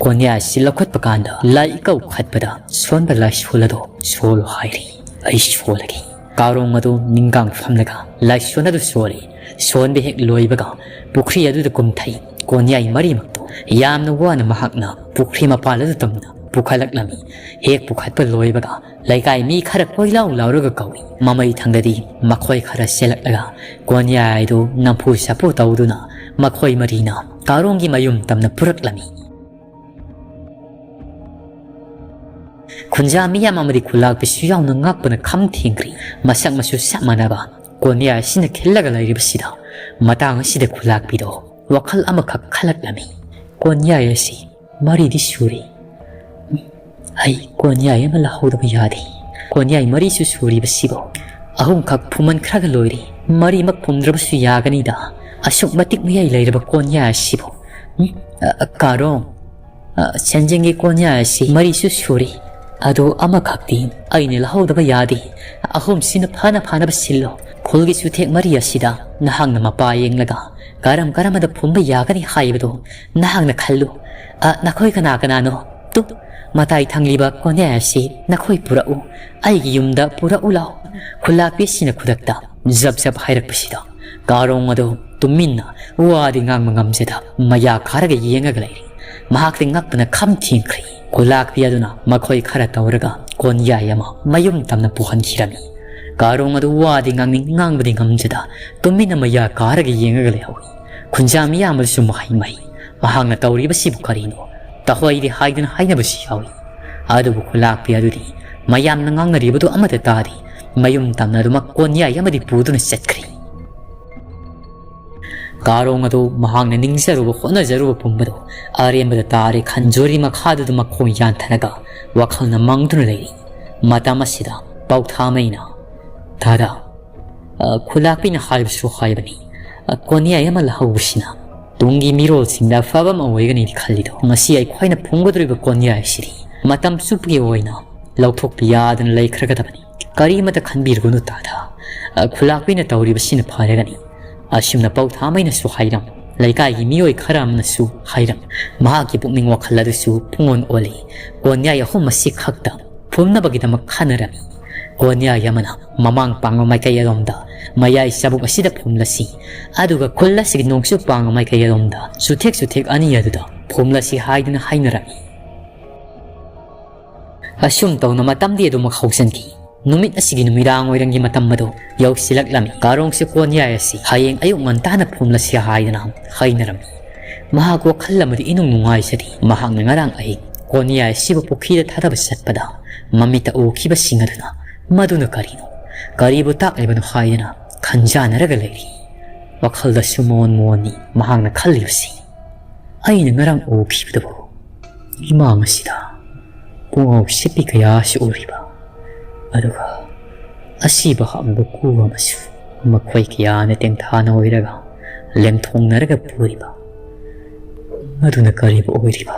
ꯀꯣꯟꯌꯥ ꯑꯁꯤ ꯂꯧꯈꯠꯄ ꯀꯥꯟꯗ ꯂꯥꯏ ꯏꯀꯧ ꯈꯠꯄꯗ ꯁꯣꯟꯕ ꯂꯥꯏꯁꯣꯜ ꯑꯗꯣ ꯁꯣꯜꯂꯣ ꯍꯥꯏꯔꯤ꯫ ꯑꯩ ꯁꯣꯜꯂꯒꯦ꯫ ꯀꯥꯔꯣꯡ ꯑꯗꯨ ꯅꯤꯡꯒꯥꯡ ꯐꯝꯂꯒ ꯂꯥꯏꯁꯣꯟ ꯑꯗꯨ ꯁꯣꯜꯂꯤ꯫ ꯁꯣꯟꯕ ꯍꯦꯛ ꯂꯣꯏꯕꯒ ꯄꯨꯈ꯭ꯔꯤ ꯑꯗꯨꯗ ꯀꯨꯝꯊꯩ꯫ ꯀꯣꯟꯌꯥꯏ ꯃꯔꯤꯃꯛꯇꯨ ꯌꯥꯝꯅ ꯋꯥꯅ ꯃꯍꯥꯛꯅ ꯄꯨꯈ꯭ꯔꯤ ꯃꯄꯥꯜ ꯑꯗꯨ ꯇꯝꯅ ꯄꯨꯈꯠꯂꯛꯂꯝꯃꯤ꯫ ꯍꯦꯛ ꯄꯨꯈꯠꯄ ꯂꯣꯏꯕꯒ ꯂꯩꯀꯥꯏ ꯃꯤ ꯈꯔ ꯀꯣꯏꯂꯥꯎ ꯂꯥꯎꯔꯒ ꯀꯧꯏ꯫ ꯃꯃꯩ ꯊꯪꯗꯗꯤ ꯃꯈꯣꯏ ꯈꯔ ꯆꯦꯜꯂꯛꯂꯒ ꯀꯣꯟꯌꯥꯏꯗꯨ ꯅꯝꯐꯨ ꯁꯥꯐꯨ ꯇꯧꯗꯨꯅ ꯃꯈꯣꯏ ꯃꯔꯤꯅ ꯀꯥꯔꯣꯡꯒꯤ ꯃꯌꯨꯝ ꯇꯝꯅ ꯄꯨꯔꯛꯂꯝꯃꯤ꯫ ꯈꯨꯟꯖꯥ ꯃꯤꯌꯥꯝ ꯑꯃꯗꯤ ꯈꯨꯂꯥꯛꯄꯤꯁꯨ ꯌꯥꯎꯅ ꯉꯛꯄꯅ ꯈꯝ ꯊꯦꯡꯈ꯭ꯔꯤ꯫ ꯃꯁꯛ ꯃꯆꯨ ꯆꯞ ꯃꯥꯟꯅꯕ ꯀꯣꯟꯌꯥꯏ ꯑꯁꯤꯅ ꯈꯤꯜꯂꯒ ꯂꯩꯔꯤꯕꯁꯤꯗ ꯃꯇꯥꯡ ꯑꯁꯤꯗ ꯈꯨꯂꯥꯛꯄꯤꯗꯣ ꯋꯥꯈꯜ ꯑꯃꯈꯛ ꯈꯜꯂꯛꯂꯝꯃꯤ꯫ ꯀꯣꯟꯌꯥꯏ ꯑꯁꯤ ꯃꯔꯤꯗꯤ ꯁꯨꯔꯤ꯫ ꯑꯩ ꯀꯣꯟꯌꯥꯏ ꯑꯃ ꯂꯧꯍꯧꯗꯕ ꯌꯥꯗꯦ꯫ ꯀꯣꯟꯌꯥꯏ ꯃꯔꯤꯁꯨ ꯁꯨꯔꯤꯕꯁꯤꯕꯨ ꯑꯍꯨꯝꯈꯛ ꯐꯨꯝꯃꯟꯈ꯭ꯔꯒ ꯂꯣꯏꯔꯦ꯫ ꯃꯔꯤꯃꯛ ꯐꯨꯝꯗ꯭ꯔꯕꯁꯨ ꯌꯥꯒꯅꯤꯗ꯫ ꯑꯁꯨꯛ ꯃꯇꯤꯛ ꯃꯌꯥꯏ ꯂꯩꯔꯕ ꯀꯣꯟꯌꯥꯏ ꯑꯁꯤꯕꯨ꯫ ꯎꯝ? ꯑ, ꯀꯥꯔꯣꯡ, ꯑ, ꯆꯦꯟꯖꯤꯡꯒꯤ ꯀꯣꯟꯌꯥꯏ ꯑꯁꯤ ꯃꯔꯤꯁꯨ ꯁꯨꯔꯤ꯫ ꯑꯗꯨ ꯑꯃꯈꯛꯇꯤ ꯑꯩꯅ ꯂꯧꯍꯧꯗꯕ ꯌꯥꯗꯦ꯫ ꯑꯍꯨꯝꯁꯤꯅ ꯐꯅ ꯐꯅꯕ ꯁꯤꯜꯂꯣ꯫ ꯈꯨꯜꯒꯤ ꯆꯨꯊꯦꯛ ꯃꯔꯤ ꯑꯁꯤꯗ ꯅꯍꯥꯛꯅ ꯃꯄꯥ ꯌꯦꯡꯂꯒ ꯀꯔꯝ ꯀꯔꯝꯕꯗ ꯐꯨꯝꯕ ꯌꯥꯒꯅꯤ ꯍꯥꯏꯕꯗꯨ ꯅꯍꯥꯛꯅ ꯈꯜꯂꯨ꯫ ꯑ, ꯅꯈꯣꯏ ꯀꯅꯥ ꯀꯅꯥꯅꯣ? ꯇꯨ, ꯃꯇꯥꯏ ꯊꯪꯂꯤꯕ ꯀꯣꯟꯌꯥꯏ ꯑꯁꯤ ꯅꯈꯣꯏ ꯄꯨꯔꯛꯎ꯫ ꯑꯩꯒꯤ ꯌꯨꯝꯗ ꯄꯨꯔꯛꯎ ꯂꯥꯎ꯫ ꯈꯨꯂꯥꯛꯄꯤꯁꯤꯅ ꯈꯨꯗꯛꯇ ꯖꯞ ꯖꯞ ꯍꯥꯏꯔꯛꯄꯁꯤꯗ ꯀꯥꯔꯣꯡ ꯑꯗꯨ ꯇꯨꯃꯤꯟꯅ ꯋꯥꯗꯤ ꯉꯥꯡꯕ ꯉꯝꯖꯗ ꯃꯌꯥ ꯀꯥꯔꯒ ꯌꯦꯡꯉꯒ ꯂꯩꯔꯤ꯫ ꯃꯍꯥꯛꯇꯤ ꯉꯛꯄꯅ ꯈꯝ ꯊꯦꯡꯈ꯭ꯔꯤ꯫ ꯈꯨꯂꯥꯛꯄꯤ ꯑꯗꯨꯅ ꯃꯈꯣꯏ ꯈꯔ ꯇꯧꯔꯒ ꯀꯣꯟꯌꯥꯏ ꯑꯃ ꯃꯌꯨꯝ ꯇꯝꯅ ꯄꯨꯍꯟꯈꯤꯔꯝꯃꯤ꯫ ꯀꯥꯔꯣꯡ ꯑꯗꯨ ꯋꯥꯗꯤ ꯉꯥꯡꯅꯤꯡ ꯉꯥꯡꯕꯗꯤ ꯉꯝꯖꯗ ꯇꯨꯃꯤꯟꯅ ꯃꯌꯥ ꯀꯥꯔꯒ ꯌꯦꯡꯉꯒ ꯂꯩꯍꯧꯏ꯫ ꯈꯨꯟꯖꯥ ꯃꯤꯌꯥꯝꯕꯗꯁꯨ ꯃꯍꯩ ꯃꯍꯩ꯫ ꯃꯍꯥꯛꯅ ꯇꯧꯔꯤꯕꯁꯤꯕꯨ ꯀꯔꯤꯅꯣ? ꯇꯍꯣꯏꯗꯤ ꯍꯥꯏꯗꯅ ꯍꯥꯏꯅꯕꯁꯨ ꯌꯥꯎꯏ꯫ ꯑꯗꯨꯕꯨ ꯈꯨꯂꯥꯛꯄꯤ ꯑꯗꯨꯗꯤ ꯃꯌꯥꯝꯅ ꯉꯥꯡꯅꯔꯤꯕꯗꯨ ꯑꯃꯠꯇ ꯇꯥꯗꯦ꯫ ꯃꯌꯨꯝ ꯇꯝꯅ ꯑꯗꯨꯃꯛ ꯀꯣꯟꯌꯥꯏ ꯑꯃꯗꯤ ꯄꯨꯗꯨꯅ ꯆꯠꯈ꯭ꯔꯦ꯫ ꯀꯥꯔꯣꯡ ꯑꯗꯨ ꯃꯍꯥꯛꯅ ꯅꯤꯡꯖꯔꯨꯕ ꯍꯣꯠꯅꯖꯔꯨꯕ ꯄꯨꯝꯕꯗꯨ ꯑꯔꯦꯝꯕꯗ ꯇꯥꯔꯦ ꯈꯟꯖꯨꯔꯤ ꯃꯈꯥꯗꯨꯗ ꯃꯈꯣꯡ ꯌꯥꯟꯊꯔꯒ ꯋꯥꯈꯜꯅ ꯃꯥꯡꯗꯨꯅ ꯂꯩꯔꯤ꯫ ꯃꯇꯝ ꯑꯁꯤꯗ ꯄꯥꯎꯊꯥꯃꯩꯅ, "ꯗꯥꯗꯥ, ꯑ, ꯈꯨꯂꯥꯛꯄꯤꯅ ꯍꯥꯏꯕꯁꯨ ꯍꯥꯏꯕꯅꯤ, ꯑ, ꯀꯣꯟꯌꯥꯏ ꯑꯃ ꯂꯧꯍꯧꯕꯁꯤꯅ ꯇꯨꯡꯒꯤ ꯃꯤꯔꯣꯜꯁꯤꯡꯗ ꯑꯐꯕ ꯑꯃ ꯑꯣꯏꯒꯅꯤꯗꯤ ꯈꯜꯂꯤꯗꯣ꯫ ꯉꯁꯤ ꯑꯩꯈꯣꯏꯅ ꯐꯨꯝꯒꯗꯧꯔꯤꯕ ꯀꯣꯟꯌꯥꯏ ꯑꯁꯤꯗꯤ ꯃꯇꯝ ꯆꯨꯞꯄꯒꯤ ꯑꯣꯏꯅ ꯂꯧꯊꯣꯛꯄ ꯌꯥꯗꯅ ꯂꯩꯈ꯭ꯔꯒꯗꯕꯅꯤ꯫ ꯀꯔꯤꯃꯇ ꯈꯟꯕꯤꯔꯨꯒꯅꯨ ꯇꯥꯗ꯫ ꯑ, ꯈꯨꯂꯥꯛꯄꯤꯅ ꯇꯧꯔꯤꯕꯁꯤꯅ ꯐꯔꯒꯅꯤ꯫" ꯑꯁꯨꯝꯅ ꯄꯥꯎꯊꯥꯃꯩꯅꯁꯨ ꯍꯥꯏꯔꯝ, ꯂꯩꯀꯥꯏꯒꯤ ꯃꯤꯑꯣꯏ ꯈꯔ ꯑꯃꯅꯁꯨ ꯍꯥꯏꯔꯝ꯫ ꯃꯍꯥꯛꯀꯤ ꯄꯨꯛꯅꯤꯡ ꯋꯥꯈꯜ ꯑꯗꯨꯁꯨ ꯄꯨꯡꯑꯣꯟ ꯑꯣꯜꯂꯤ꯫ ꯀꯣꯟꯌꯥꯏ ꯑꯍꯨꯝ ꯑꯁꯤ ꯈꯛꯇ ꯐꯨꯝꯅꯕꯒꯤꯗꯃꯛ ꯈꯟꯅꯔꯝꯃꯤ꯫ ꯀꯣꯟꯌꯥꯏ ꯑꯃꯅ ꯃꯃꯥꯡ ꯄꯥꯡꯕ ꯃꯥꯏꯀꯩ ꯑꯗꯣꯝꯗ ꯃꯌꯥꯏ ꯆꯕꯨꯛ ꯑꯁꯤꯗ ꯐꯨꯝꯂꯁꯤ, ꯑꯗꯨꯒ ꯈꯨꯜ ꯑꯁꯤꯒꯤ ꯅꯣꯡꯆꯨꯞ ꯄꯥꯡꯕ ꯃꯥꯏꯀꯩ ꯑꯗꯣꯝꯗ ꯆꯨꯊꯦꯛ ꯆꯨꯊꯦꯛ ꯑꯅꯤ ꯑꯗꯨꯗ ꯐꯨꯝꯂꯁꯤ ꯍꯥꯏꯗꯨꯅ ꯍꯥꯏꯅꯔꯝꯃꯤ꯫ ꯑꯁꯨꯝ ꯇꯧꯅ ꯃꯇꯝꯗꯤ ꯑꯗꯨꯃꯛ ꯍꯧꯖꯤꯟꯈꯤ꯫ ꯅꯨꯃꯤꯠ ꯑꯁꯤꯒꯤ ꯅꯨꯃꯤꯗꯥꯡ ꯋꯥꯏꯔꯝꯒꯤ ꯃꯇꯝ ꯑꯗꯨ ꯌꯧꯁꯤꯜꯂꯛꯂꯝꯃꯤ꯫ ꯀꯥꯔꯣꯡꯁꯨ ꯀꯣꯟꯌꯥꯏ ꯑꯁꯤ ꯍꯌꯦꯡ ꯑꯌꯨꯛ ꯉꯟꯇꯥꯅ ꯐꯨꯝꯂꯁꯤ ꯍꯥꯏꯗꯨꯅ ꯍꯥꯏꯅꯔꯝꯃꯤ꯫ ꯃꯍꯥꯛ ꯋꯥꯈꯜ ꯑꯃꯗꯤ ꯏꯅꯨꯡ ꯅꯨꯡꯉꯥꯏꯖꯗꯦ꯫ ꯃꯍꯥꯛꯅ ꯉꯔꯥꯡ ꯑꯍꯤꯡ ꯀꯣꯟꯌꯥꯏ ꯑꯁꯤꯕꯨ ꯄꯨꯈ꯭ꯔꯤꯗ ꯊꯥꯗꯕ ꯆꯠꯄꯗ ꯃꯃꯤꯠꯇ ꯎꯈꯤꯕꯁꯤꯡ ꯑꯗꯨꯅ ꯃꯗꯨꯅ ꯀꯔꯤꯅꯣ, ꯀꯔꯤꯕꯨ ꯇꯥꯛꯂꯤꯕꯅꯣ ꯍꯥꯏꯗꯨꯅ ꯈꯟꯖꯥꯟꯅꯔꯒ ꯂꯩꯔꯤ꯫ ꯋꯥꯈꯜꯗꯁꯨ ꯃꯣꯟ ꯃꯣꯟꯅꯤ ꯃꯍꯥꯛꯅ ꯈꯜꯂꯤꯕꯁꯤ꯫ ꯑꯩꯅ ꯉꯔꯥꯡ ꯎꯈꯤꯕꯗꯨꯕꯨ ꯏꯃꯥꯡ ꯑꯁꯤꯗ ꯄꯨꯡꯉꯧ ꯁꯤꯠꯄꯤ ꯀꯌꯥꯁꯨ ꯎꯔꯤꯕ, ꯑꯗꯨꯒ ꯑꯁꯤꯕ ꯍꯥꯞꯅꯕ ꯀꯨ ꯑꯃꯁꯨ ꯃꯈꯣꯏ ꯀꯌꯥꯅ ꯇꯦꯡꯊꯥꯅ ꯑꯣꯏꯔꯒ ꯂꯦꯝꯊꯣꯡꯅꯔꯒ ꯄꯨꯔꯤꯕ, ꯃꯗꯨꯅ ꯀꯔꯤꯕꯨ ꯑꯣꯏꯔꯤꯕ?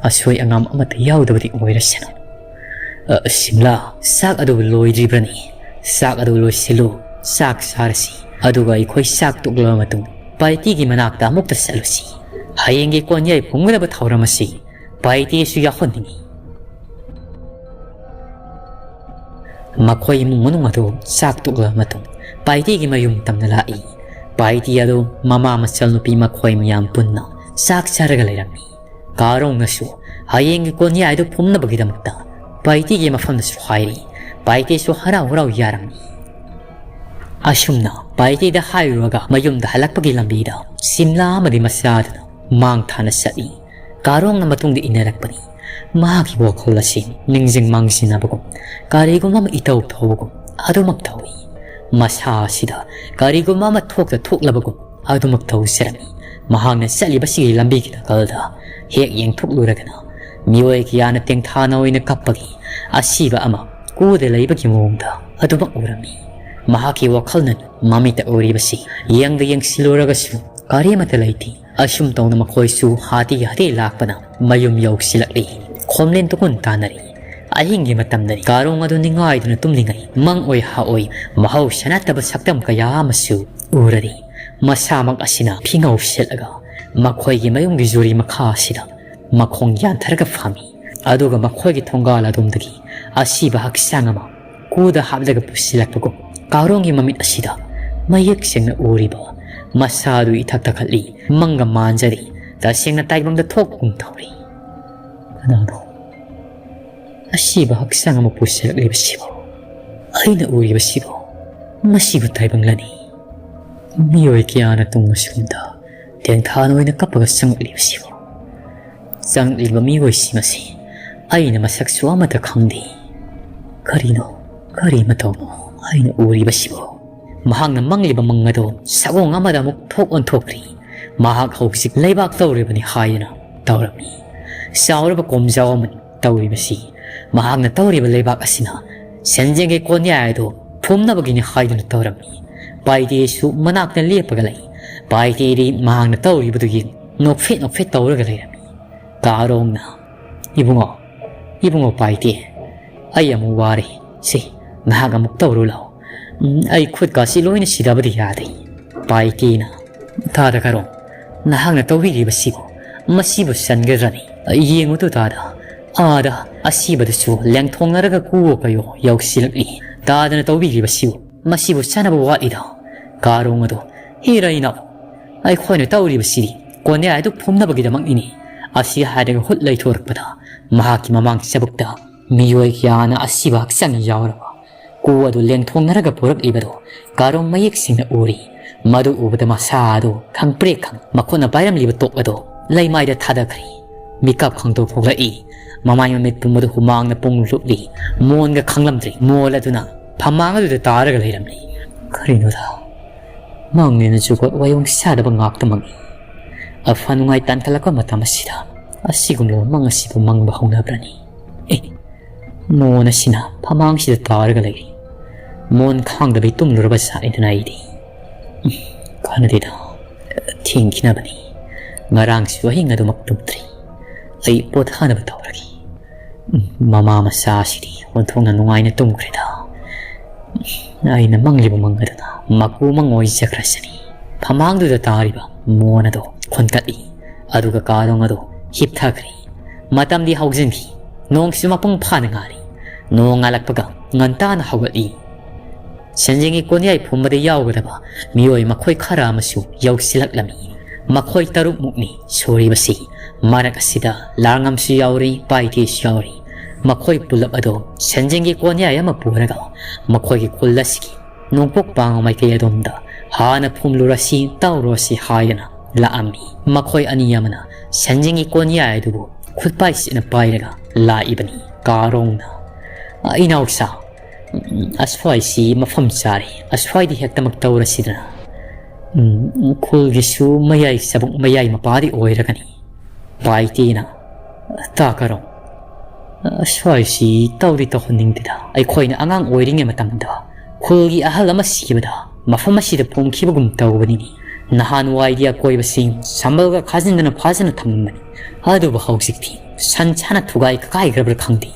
ꯑꯁꯣꯏ ꯑꯉꯥꯝ ꯑꯃꯠꯇ ꯌꯥꯎꯗꯕꯗꯤ ꯑꯣꯏꯔꯁꯅꯨ꯫ ꯑ, ꯁꯤꯝꯂꯥ, ꯆꯥꯛ ꯑꯗꯨ ꯂꯣꯏꯗ꯭ꯔꯤꯕ꯭ꯔꯅꯤ? ꯆꯥꯛ ꯑꯗꯨ ꯂꯣꯏꯁꯤꯜꯂꯨ, ꯆꯥꯛ ꯆꯥꯔꯁꯤ꯫ ꯑꯗꯨꯒ ꯑꯩꯈꯣꯏ ꯆꯥꯛ ꯇꯣꯛꯂꯕ ꯃꯇꯨꯡ ꯄꯥꯏꯇꯤꯒꯤ ꯃꯅꯥꯛꯇ ꯑꯃꯨꯛꯇ ꯆꯠꯂꯨꯁꯤ꯫ ꯍꯌꯦꯡꯒꯤ ꯀꯣꯟꯌꯥꯏ ꯐꯨꯝꯒꯗꯕ ꯊꯧꯔꯝ ꯑꯁꯤ ꯄꯥꯏꯇꯤꯁꯨ ꯌꯥꯎꯍꯟꯅꯤꯡꯏ꯫ ꯃꯈꯣꯏ ꯏꯃꯨꯡ ꯃꯅꯨꯡ ꯑꯗꯨ ꯆꯥꯛ ꯇꯣꯛꯂꯕ ꯃꯇꯨꯡ ꯄꯥꯏꯇꯤꯒꯤ ꯃꯌꯨꯝ ꯇꯝꯅ ꯂꯥꯛꯏ꯫ ꯄꯥꯏꯇꯤ ꯑꯗꯨ ꯃꯃꯥ ꯃꯆꯜ ꯅꯨꯄꯤ ꯃꯈꯣꯏ ꯃꯌꯥꯝ ꯄꯨꯟꯅ ꯆꯥꯛ ꯆꯥꯔꯒ ꯂꯩꯔꯝꯃꯤ꯫ ꯀꯥꯔꯣꯡꯅꯁꯨ ꯍꯌꯦꯡꯒꯤ ꯀꯣꯟꯌꯥꯏꯗꯨ ꯐꯨꯝꯅꯕꯒꯤꯗꯃꯛꯇ ꯄꯥꯏꯇꯤꯒꯤ ꯃꯐꯝꯗꯁꯨ ꯍꯥꯏꯔꯤ꯫ ꯄꯥꯏꯇꯤꯁꯨ ꯍꯔꯥꯎ ꯍꯔꯥꯎ ꯌꯥꯔꯝꯃꯤ꯫ ꯑꯁꯨꯝꯅ ꯄꯥꯏꯇꯤꯗ ꯍꯥꯏꯔꯨꯔꯒ ꯃꯌꯨꯝꯗ ꯍꯜꯂꯛꯄꯒꯤ ꯂꯝꯕꯤꯗ ꯁꯤꯝꯂꯥ ꯑꯃꯗꯤ ꯃꯆꯥꯗꯨꯅ ꯃꯥꯡ ꯊꯥꯅ ꯆꯠꯂꯤ꯫ ꯀꯥꯔꯣꯡꯅ ꯃꯇꯨꯡꯗ ꯏꯟꯅꯔꯛꯄꯅꯤ꯫ ꯃꯍꯥꯛꯀꯤ ꯋꯥꯈꯜ ꯑꯁꯤ ꯅꯤꯡꯁꯤꯡ ꯃꯥꯡꯁꯤꯟꯅꯕꯒꯨꯝ, ꯀꯔꯤꯒꯨꯝꯕ ꯑꯃ ꯏꯇꯧ ꯇꯧꯕꯒꯨꯝ ꯑꯗꯨꯃꯛ ꯇꯧꯏ꯫ ꯃꯁꯥ ꯑꯁꯤꯗ ꯀꯔꯤꯒꯨꯝꯕ ꯑꯃ ꯊꯣꯛꯇ ꯊꯣꯛꯂꯕꯒꯨꯝ ꯑꯗꯨꯃꯛ ꯇꯧꯖꯔꯝꯃꯤ꯫ ꯃꯍꯥꯛꯅ ꯆꯠꯂꯤꯕꯁꯤꯒꯤ ꯂꯝꯕꯤꯒꯤ ꯅꯥꯀꯜꯗ ꯍꯦꯛ ꯌꯦꯡꯊꯣꯛꯂꯨꯔꯒꯅ ꯃꯤꯑꯣꯏ ꯀꯌꯥꯅ ꯇꯦꯡꯊꯥꯅ ꯑꯣꯏꯅ ꯀꯞꯄꯒꯤ ꯑꯁꯤꯕ ꯑꯃ ꯀꯨꯗ ꯂꯩꯕꯒꯤ ꯃꯑꯣꯡꯗ ꯑꯗꯨꯃꯛ ꯎꯔꯝꯃꯤ꯫ ꯃꯍꯥꯛꯀꯤ ꯋꯥꯈꯜꯅ ꯃꯃꯤꯠꯇ ꯎꯔꯤꯕꯁꯤ ꯌꯦꯡꯗ ꯌꯦꯡꯁꯤꯜꯂꯨꯔꯒꯁꯨ ꯀꯔꯤꯃꯠꯇ ꯂꯩꯇꯦ꯫ ꯑꯁꯨꯝ ꯇꯧꯅ ꯃꯈꯣꯏꯁꯨ ꯍꯥꯇꯦ ꯍꯥꯇꯦ ꯂꯥꯛꯄꯅ ꯃꯌꯨꯝ ꯌꯧꯁꯤꯜꯂꯛꯂꯤ꯫ ꯈꯣꯝꯂꯦꯟ ꯇꯨꯀꯨꯟ ꯇꯥꯅꯔꯤ꯫ ꯑꯍꯤꯡꯒꯤ ꯃꯇꯝꯗꯅꯤ꯫ ꯀꯥꯔꯣꯡ ꯑꯗꯨ ꯅꯤꯡꯉꯥꯏꯗꯨꯅ ꯇꯨꯝꯂꯤꯉꯩ ꯃꯪ ꯑꯣꯏ ꯍꯥ ꯑꯣꯏ ꯃꯍꯧꯁꯥ ꯅꯠꯇꯕ ꯁꯛꯇꯝ ꯀꯌꯥ ꯑꯃꯁꯨ ꯎꯔꯔꯤ꯫ ꯃꯁꯥꯃꯛ ꯑꯁꯤꯅ ꯐꯤꯉꯧ ꯁꯦꯠꯂꯒ ꯃꯈꯣꯏꯒꯤ ꯃꯌꯨꯝꯒꯤ ꯖꯨꯔꯤ ꯃꯈꯥ ꯑꯁꯤꯗ ꯃꯈꯣꯡ ꯌꯥꯟꯊꯔꯒ ꯐꯝꯃꯤ꯫ ꯑꯗꯨꯒ ꯃꯈꯣꯏꯒꯤ ꯊꯣꯡꯒꯥꯜ ꯑꯗꯣꯝꯗꯒꯤ ꯑꯁꯤꯕ ꯍꯛꯆꯥꯡ ꯑꯃ ꯎꯗ ꯍꯥꯞꯂꯒ ꯄꯨꯁꯤꯜꯂꯛꯄꯒꯨꯝ ꯀꯥꯔꯣꯡꯒꯤ ꯃꯃꯤꯠ ꯑꯁꯤꯗ ꯃꯌꯦꯛ ꯁꯦꯡꯅ ꯎꯔꯤꯕ ꯃꯁꯥꯗꯨ ꯏꯊꯛ ꯊꯛꯀꯠꯂꯤ꯫ ꯃꯪꯒ ꯃꯥꯟꯖꯔꯤ꯫ ꯇꯁꯦꯡꯅ ꯇꯥꯏꯕꯪꯗ ꯊꯣꯛꯄꯒꯨꯝ ꯇꯧꯔꯤ꯫ ꯀꯅꯥꯅꯣ ꯑꯁꯤꯕ ꯍꯛꯆꯥꯡ ꯑꯃ ꯄꯨꯁꯤꯜꯂꯛꯂꯤꯕꯁꯤꯕꯨ? ꯑꯩꯅ ꯎꯔꯤꯕꯁꯤꯕꯨ ꯃꯁꯤꯕꯨ ꯇꯥꯏꯕꯪꯂꯅꯤ꯫ ꯃꯤꯑꯣꯏ ꯀꯌꯥꯅ ꯇꯨꯡ ꯑꯁꯤꯒꯨꯝꯗ ꯇꯦꯟꯊꯥꯅ ꯑꯣꯏꯅ ꯀꯞꯄꯒ ꯆꯪꯂꯛꯂꯤꯕꯁꯤꯕꯨ? ꯆꯪꯂꯛꯂꯤꯕ ꯃꯤꯑꯣꯏꯁꯤꯡ ꯑꯁꯤ ꯑꯩꯅ ꯃꯁꯛꯁꯨ ꯑꯃꯠꯇ ꯈꯪꯗꯦ꯫ ꯀꯔꯤꯅꯣ, ꯀꯔꯤ ꯃꯇꯧꯅꯣ ꯑꯩꯅ ꯎꯔꯤꯕꯁꯤꯕꯨ? ꯃꯍꯥꯛꯅ ꯃꯪꯂꯤꯕ ꯃꯪ ꯑꯗꯨ ꯁꯑꯣꯡ ꯑꯃꯗ ꯑꯃꯨꯛ ꯊꯣꯛ ꯑꯣꯟꯊꯣꯛꯈ꯭ꯔꯤ꯫ ꯃꯍꯥꯛ ꯍꯧꯖꯤꯛ ꯂꯩꯕꯥꯛ ꯂꯧꯔꯤꯕꯅꯤ ꯍꯥꯏꯗꯨꯅ ꯇꯧꯔꯝꯃꯤ꯫ ꯆꯥꯎꯔꯕ ꯀꯣꯝꯖꯥꯎ ꯑꯃꯅꯤ ꯇꯧꯔꯤꯕꯁꯤ꯫ ꯃꯍꯥꯛꯅ ꯇꯧꯔꯤꯕ ꯂꯩꯕꯥꯛ ꯑꯁꯤꯅ ꯁꯦꯟꯖꯦꯡꯒꯤ ꯀꯣꯟꯌꯥꯏ ꯑꯗꯨ ꯐꯨꯝꯅꯕꯒꯤꯅꯤ ꯍꯥꯏꯗꯨꯅ ꯇꯧꯔꯝꯃꯤ꯫ ꯄꯥꯏꯗꯦꯁꯨ ꯃꯅꯥꯛꯇ ꯂꯦꯞꯄꯒ ꯂꯩ꯫ ꯄꯥꯏꯗꯦꯗꯤ ꯃꯍꯥꯛꯅ ꯇꯧꯔꯤꯕꯗꯨꯒꯤ ꯅꯣꯛꯐꯦꯠ ꯅꯣꯛꯐꯦꯠ ꯇꯧꯔꯒ ꯂꯩꯔꯝꯃꯤ꯫ ꯀꯥꯔꯣꯡꯅ, "ꯏꯕꯨꯡꯉꯣ, ꯏꯕꯨꯡꯉꯣ ꯄꯥꯏꯗꯦ, ꯑꯩ ꯑꯃꯨꯛ ꯋꯥꯔꯦ꯫ ꯁꯤ, ꯅꯍꯥꯛ ꯑꯃꯨꯛ ꯇꯧꯔꯨ ꯂꯥꯎ꯫ ꯎꯝ, ꯑꯩ ꯈꯨꯠꯀꯥꯁꯤ ꯂꯣꯏꯅ ꯁꯤꯗꯕꯗꯤ ꯌꯥꯗꯦ꯫" ꯄꯥꯏꯗꯦꯅ, "ꯇꯥꯗ ꯀꯥꯔꯣꯡ, ꯅꯍꯥꯛꯅ ꯇꯧꯕꯤꯔꯤꯕꯁꯤꯕꯨ ꯃꯁꯤꯕꯨ ꯆꯟꯒꯗ꯭ꯔꯅꯤ? ꯌꯦꯡꯉꯨꯗꯨ ꯇꯥꯗ, ꯑꯥꯗ ꯑꯁꯤꯕꯗꯨꯁꯨ ꯂꯦꯡꯊꯣꯡꯅꯔꯒ ꯀꯨꯋꯣ ꯀꯌꯣ ꯌꯧꯁꯤꯜꯂꯛꯂꯤ꯫ ꯇꯥꯗꯅ ꯇꯧꯕꯤꯔꯤꯕꯁꯤꯕꯨ ꯃꯁꯤꯕꯨ ꯆꯥꯅꯕ ꯋꯥꯠꯂꯤꯗ꯫" ꯀꯥꯔꯣꯡ ꯑꯗꯣ, "ꯍꯦ ꯔꯩꯅꯥꯎ, ꯑꯩꯈꯣꯏꯅ ꯇꯧꯔꯤꯕꯁꯤꯗꯤ ꯀꯣꯟꯌꯥꯏ ꯑꯗꯨ ꯐꯨꯝꯅꯕꯒꯤꯗꯃꯛꯅꯤꯅꯦ꯫" ꯑꯁꯤ ꯍꯥꯏꯔꯒ ꯍꯨꯠ ꯂꯩꯊꯣꯔꯛꯄꯗ ꯃꯍꯥꯛꯀꯤ ꯃꯃꯥꯡ ꯆꯕꯨꯛꯇ ꯃꯤꯑꯣꯏ ꯀꯌꯥꯅ ꯑꯁꯤꯕ ꯍꯛꯆꯥꯡ ꯌꯥꯎꯔꯕ ꯀꯨ ꯑꯗꯨ ꯂꯦꯡꯊꯣꯡꯅꯔꯒ ꯄꯨꯔꯛꯂꯤꯕꯗꯨ ꯀꯥꯔꯣꯡ ꯃꯌꯦꯛ ꯁꯦꯡꯅ ꯎꯔꯤ꯫ ꯃꯗꯨ ꯎꯕꯗ ꯃꯁꯥ ꯑꯗꯨ ꯈꯪꯄ꯭ꯔꯦꯛ ꯈꯪ, ꯃꯈꯨꯠꯅ ꯄꯥꯏꯔꯝꯂꯤꯕ ꯇꯣꯛ ꯑꯗꯨ ꯂꯩꯃꯥꯏꯗ ꯊꯥꯗꯈ꯭ꯔꯦ꯫ ꯃꯤꯀꯞ ꯈꯪꯗꯣꯛ ꯊꯣꯛꯂꯛꯏ꯫ ꯃꯃꯥꯏ ꯃꯃꯤꯠ ꯄꯨꯝꯕꯗꯨ ꯍꯨꯃꯥꯡꯅ ꯄꯨꯡ ꯂꯨꯞꯂꯤ꯫ ꯃꯣꯟꯒ ꯈꯪꯂꯝꯗ꯭ꯔꯤ꯫ ꯃꯣꯜ ꯑꯗꯨꯅ ꯐꯝꯃꯥꯡ ꯑꯗꯨꯗ ꯇꯥꯔꯒ ꯂꯩꯔꯝꯂꯤ꯫ ꯀꯔꯤꯅꯣꯗ? ꯃꯪꯅꯦꯅ ꯖꯨꯒꯣꯠ ꯋꯥꯌꯣꯡ ꯁꯥꯗꯕ ꯉꯥꯛꯇ ꯃꯪꯏ꯫ ꯑꯐ ꯅꯨꯡꯉꯥꯏ ꯇꯥꯟꯈꯠꯂꯛꯄ ꯃꯇꯝ ꯑꯁꯤꯗ ꯑꯁꯤꯒꯨꯝꯂꯕ ꯃꯪ ꯑꯁꯤꯕꯨ ꯃꯪꯕ ꯍꯧꯅꯕ꯭ꯔꯅꯤ? ꯑꯦ, ꯃꯣꯟ ꯑꯁꯤꯅ ꯐꯃꯥꯡꯁꯤꯗ ꯇꯥꯔꯒ ꯂꯩꯔꯤ꯫ ꯃꯣꯟ ꯈꯥꯡꯗꯕꯤ ꯇꯨꯝꯂꯨꯔꯕ ꯖꯥꯠꯅꯤꯗꯅ ꯑꯩꯗꯤ꯫ ꯎꯝ, ꯀꯥꯟꯅꯗꯦꯗ꯫ ꯊꯦꯡꯈꯤꯅꯕꯅꯤ꯫ ꯉꯔꯥꯡꯁꯨ ꯑꯍꯤꯡ ꯑꯗꯨꯃꯛ ꯇꯨꯝꯗ꯭ꯔꯤ꯫ ꯑꯩ ꯄꯣꯊꯥꯅꯕ ꯇꯧꯔꯒꯦ꯫ ꯎꯝ, ꯃꯃꯥ ꯃꯆꯥ ꯑꯁꯤꯗꯤ ꯑꯣꯟꯊꯣꯛꯅ ꯅꯨꯡꯉꯥꯏꯅ ꯇꯨꯝꯈ꯭ꯔꯦꯗ꯫ ꯎꯝ, ꯑꯩꯅ ꯃꯪꯂꯤꯕ ꯃꯪ ꯑꯗꯨꯅ ꯃꯀꯨ ꯃꯪ ꯑꯣꯏꯖꯈ꯭ꯔꯁꯅꯤ꯫ ꯐꯃꯥꯡꯗꯨꯗ ꯇꯥꯔꯤꯕ ꯃꯣꯟ ꯑꯗꯣ ꯈꯣꯟꯀꯠꯂꯤ꯫ ꯑꯗꯨꯒ ꯀꯥꯔꯣꯡ ꯑꯗꯣ ꯍꯤꯞꯊꯈ꯭ꯔꯦ꯫ ꯃꯇꯝꯗꯤ ꯍꯧꯖꯤꯟꯈꯤ꯫ ꯅꯣꯡꯁꯨ ꯃꯄꯨꯡ ꯐꯥꯅ ꯉꯥꯜꯂꯤ꯫ ꯅꯣꯡꯉꯥꯜꯂꯛꯄꯒ ꯉꯟꯇꯥꯅ ꯍꯧꯒꯠꯂꯤ꯫ ꯁꯦꯟꯖꯦꯡꯒꯤ ꯀꯣꯟꯌꯥꯏ ꯐꯨꯝꯕꯗ ꯌꯥꯎꯒꯗꯕ ꯃꯤꯑꯣꯏ ꯃꯈꯣꯏ ꯈꯔ ꯑꯃꯁꯨ ꯌꯧꯁꯤꯜꯂꯛꯂꯝꯃꯤ꯫ ꯃꯈꯣꯏ ꯇꯔꯨꯛꯃꯨꯛꯅꯤ ꯁꯣꯔꯤꯕꯁꯤ꯫ ꯃꯔꯛ ꯑꯁꯤꯗ ꯂꯥꯔꯉꯝꯁꯨ ꯌꯥꯎꯔꯤ, ꯄꯥꯏꯇꯦꯁꯨ ꯌꯥꯎꯔꯤ꯫ ꯃꯈꯣꯏ ꯄꯨꯂꯞ ꯑꯗꯣ ꯁꯦꯟꯖꯦꯡꯒꯤ ꯀꯣꯟꯌꯥꯏ ꯑꯃ ꯄꯨꯔꯒ ꯃꯈꯣꯏꯒꯤ ꯈꯨꯜ ꯑꯁꯤꯒꯤ ꯅꯣꯡꯄꯣꯛ ꯄꯥꯡꯕ ꯃꯥꯏꯀꯩ ꯑꯗꯣꯝꯗ ꯍꯥꯟꯅ ꯐꯨꯝꯂꯨꯔꯁꯤ, ꯇꯧꯔꯨꯔꯁꯤ ꯍꯥꯏꯗꯅ ꯂꯥꯛꯑꯝꯃꯤ꯫ ꯃꯈꯣꯏ ꯑꯅꯤ ꯑꯃꯅ ꯁꯦꯟꯖꯦꯡꯒꯤ ꯀꯣꯟꯌꯥꯏ ꯑꯗꯨꯕꯨ ꯈꯨꯠꯄꯥꯏꯁꯤꯅ ꯄꯥꯏꯔꯒ ꯂꯥꯛꯏꯕꯅꯤ꯫ ꯀꯥꯔꯣꯡꯅ, "ꯏꯅꯥꯎꯁꯥ, ꯑꯁ꯭ꯋꯥꯏꯁꯤ ꯃꯐꯝ ꯆꯥꯔꯦ, ꯑꯁ꯭ꯋꯥꯏꯗ ꯍꯦꯛꯇꯃꯛ ꯇꯧꯔꯁꯤꯗꯅ꯫ ꯎꯝ, ꯈꯨꯜꯒꯤꯁꯨ ꯃꯌꯥꯏ ꯆꯕꯨꯛ ꯃꯌꯥꯏ ꯃꯄꯥꯗꯤ ꯑꯣꯏꯔꯒꯅꯤ꯫" ꯄꯥꯏꯇꯦꯅ, "ꯇꯥ ꯀꯥꯔꯣꯡ, ꯑꯁ꯭ꯋꯥꯏꯁꯤ ꯇꯧꯗꯤ ꯇꯧꯍꯟꯅꯤꯡꯗꯦꯗ꯫ ꯑꯩꯈꯣꯏꯅ ꯑꯉꯥꯡ ꯑꯣꯏꯔꯤꯉꯩ ꯃꯇꯝꯗ ꯈꯨꯜꯒꯤ ꯑꯍꯜ ꯑꯃ ꯁꯤꯈꯤꯕꯗ ꯃꯐꯝ ꯑꯁꯤꯗ ꯐꯨꯝꯈꯤꯕꯒꯨꯝ ꯇꯧꯕꯅꯤꯅꯦ꯫ ꯅꯍꯥꯟꯋꯥꯏꯗꯤ ꯑꯀꯣꯏꯕꯁꯤꯡ ꯁꯝꯕꯜꯒ ꯈꯥꯖꯤꯟꯗꯨꯅ ꯐꯥꯖꯅ ꯊꯝꯂꯝꯕꯅꯤ꯫ ꯑꯗꯨꯕꯨ ꯍꯧꯖꯤꯛꯇꯤ ꯁꯟꯁꯥꯅ ꯊꯨꯒꯥꯏ ꯀꯀꯥꯏꯈ꯭ꯔꯕ꯭ꯔꯥ ꯈꯪꯗꯦ꯫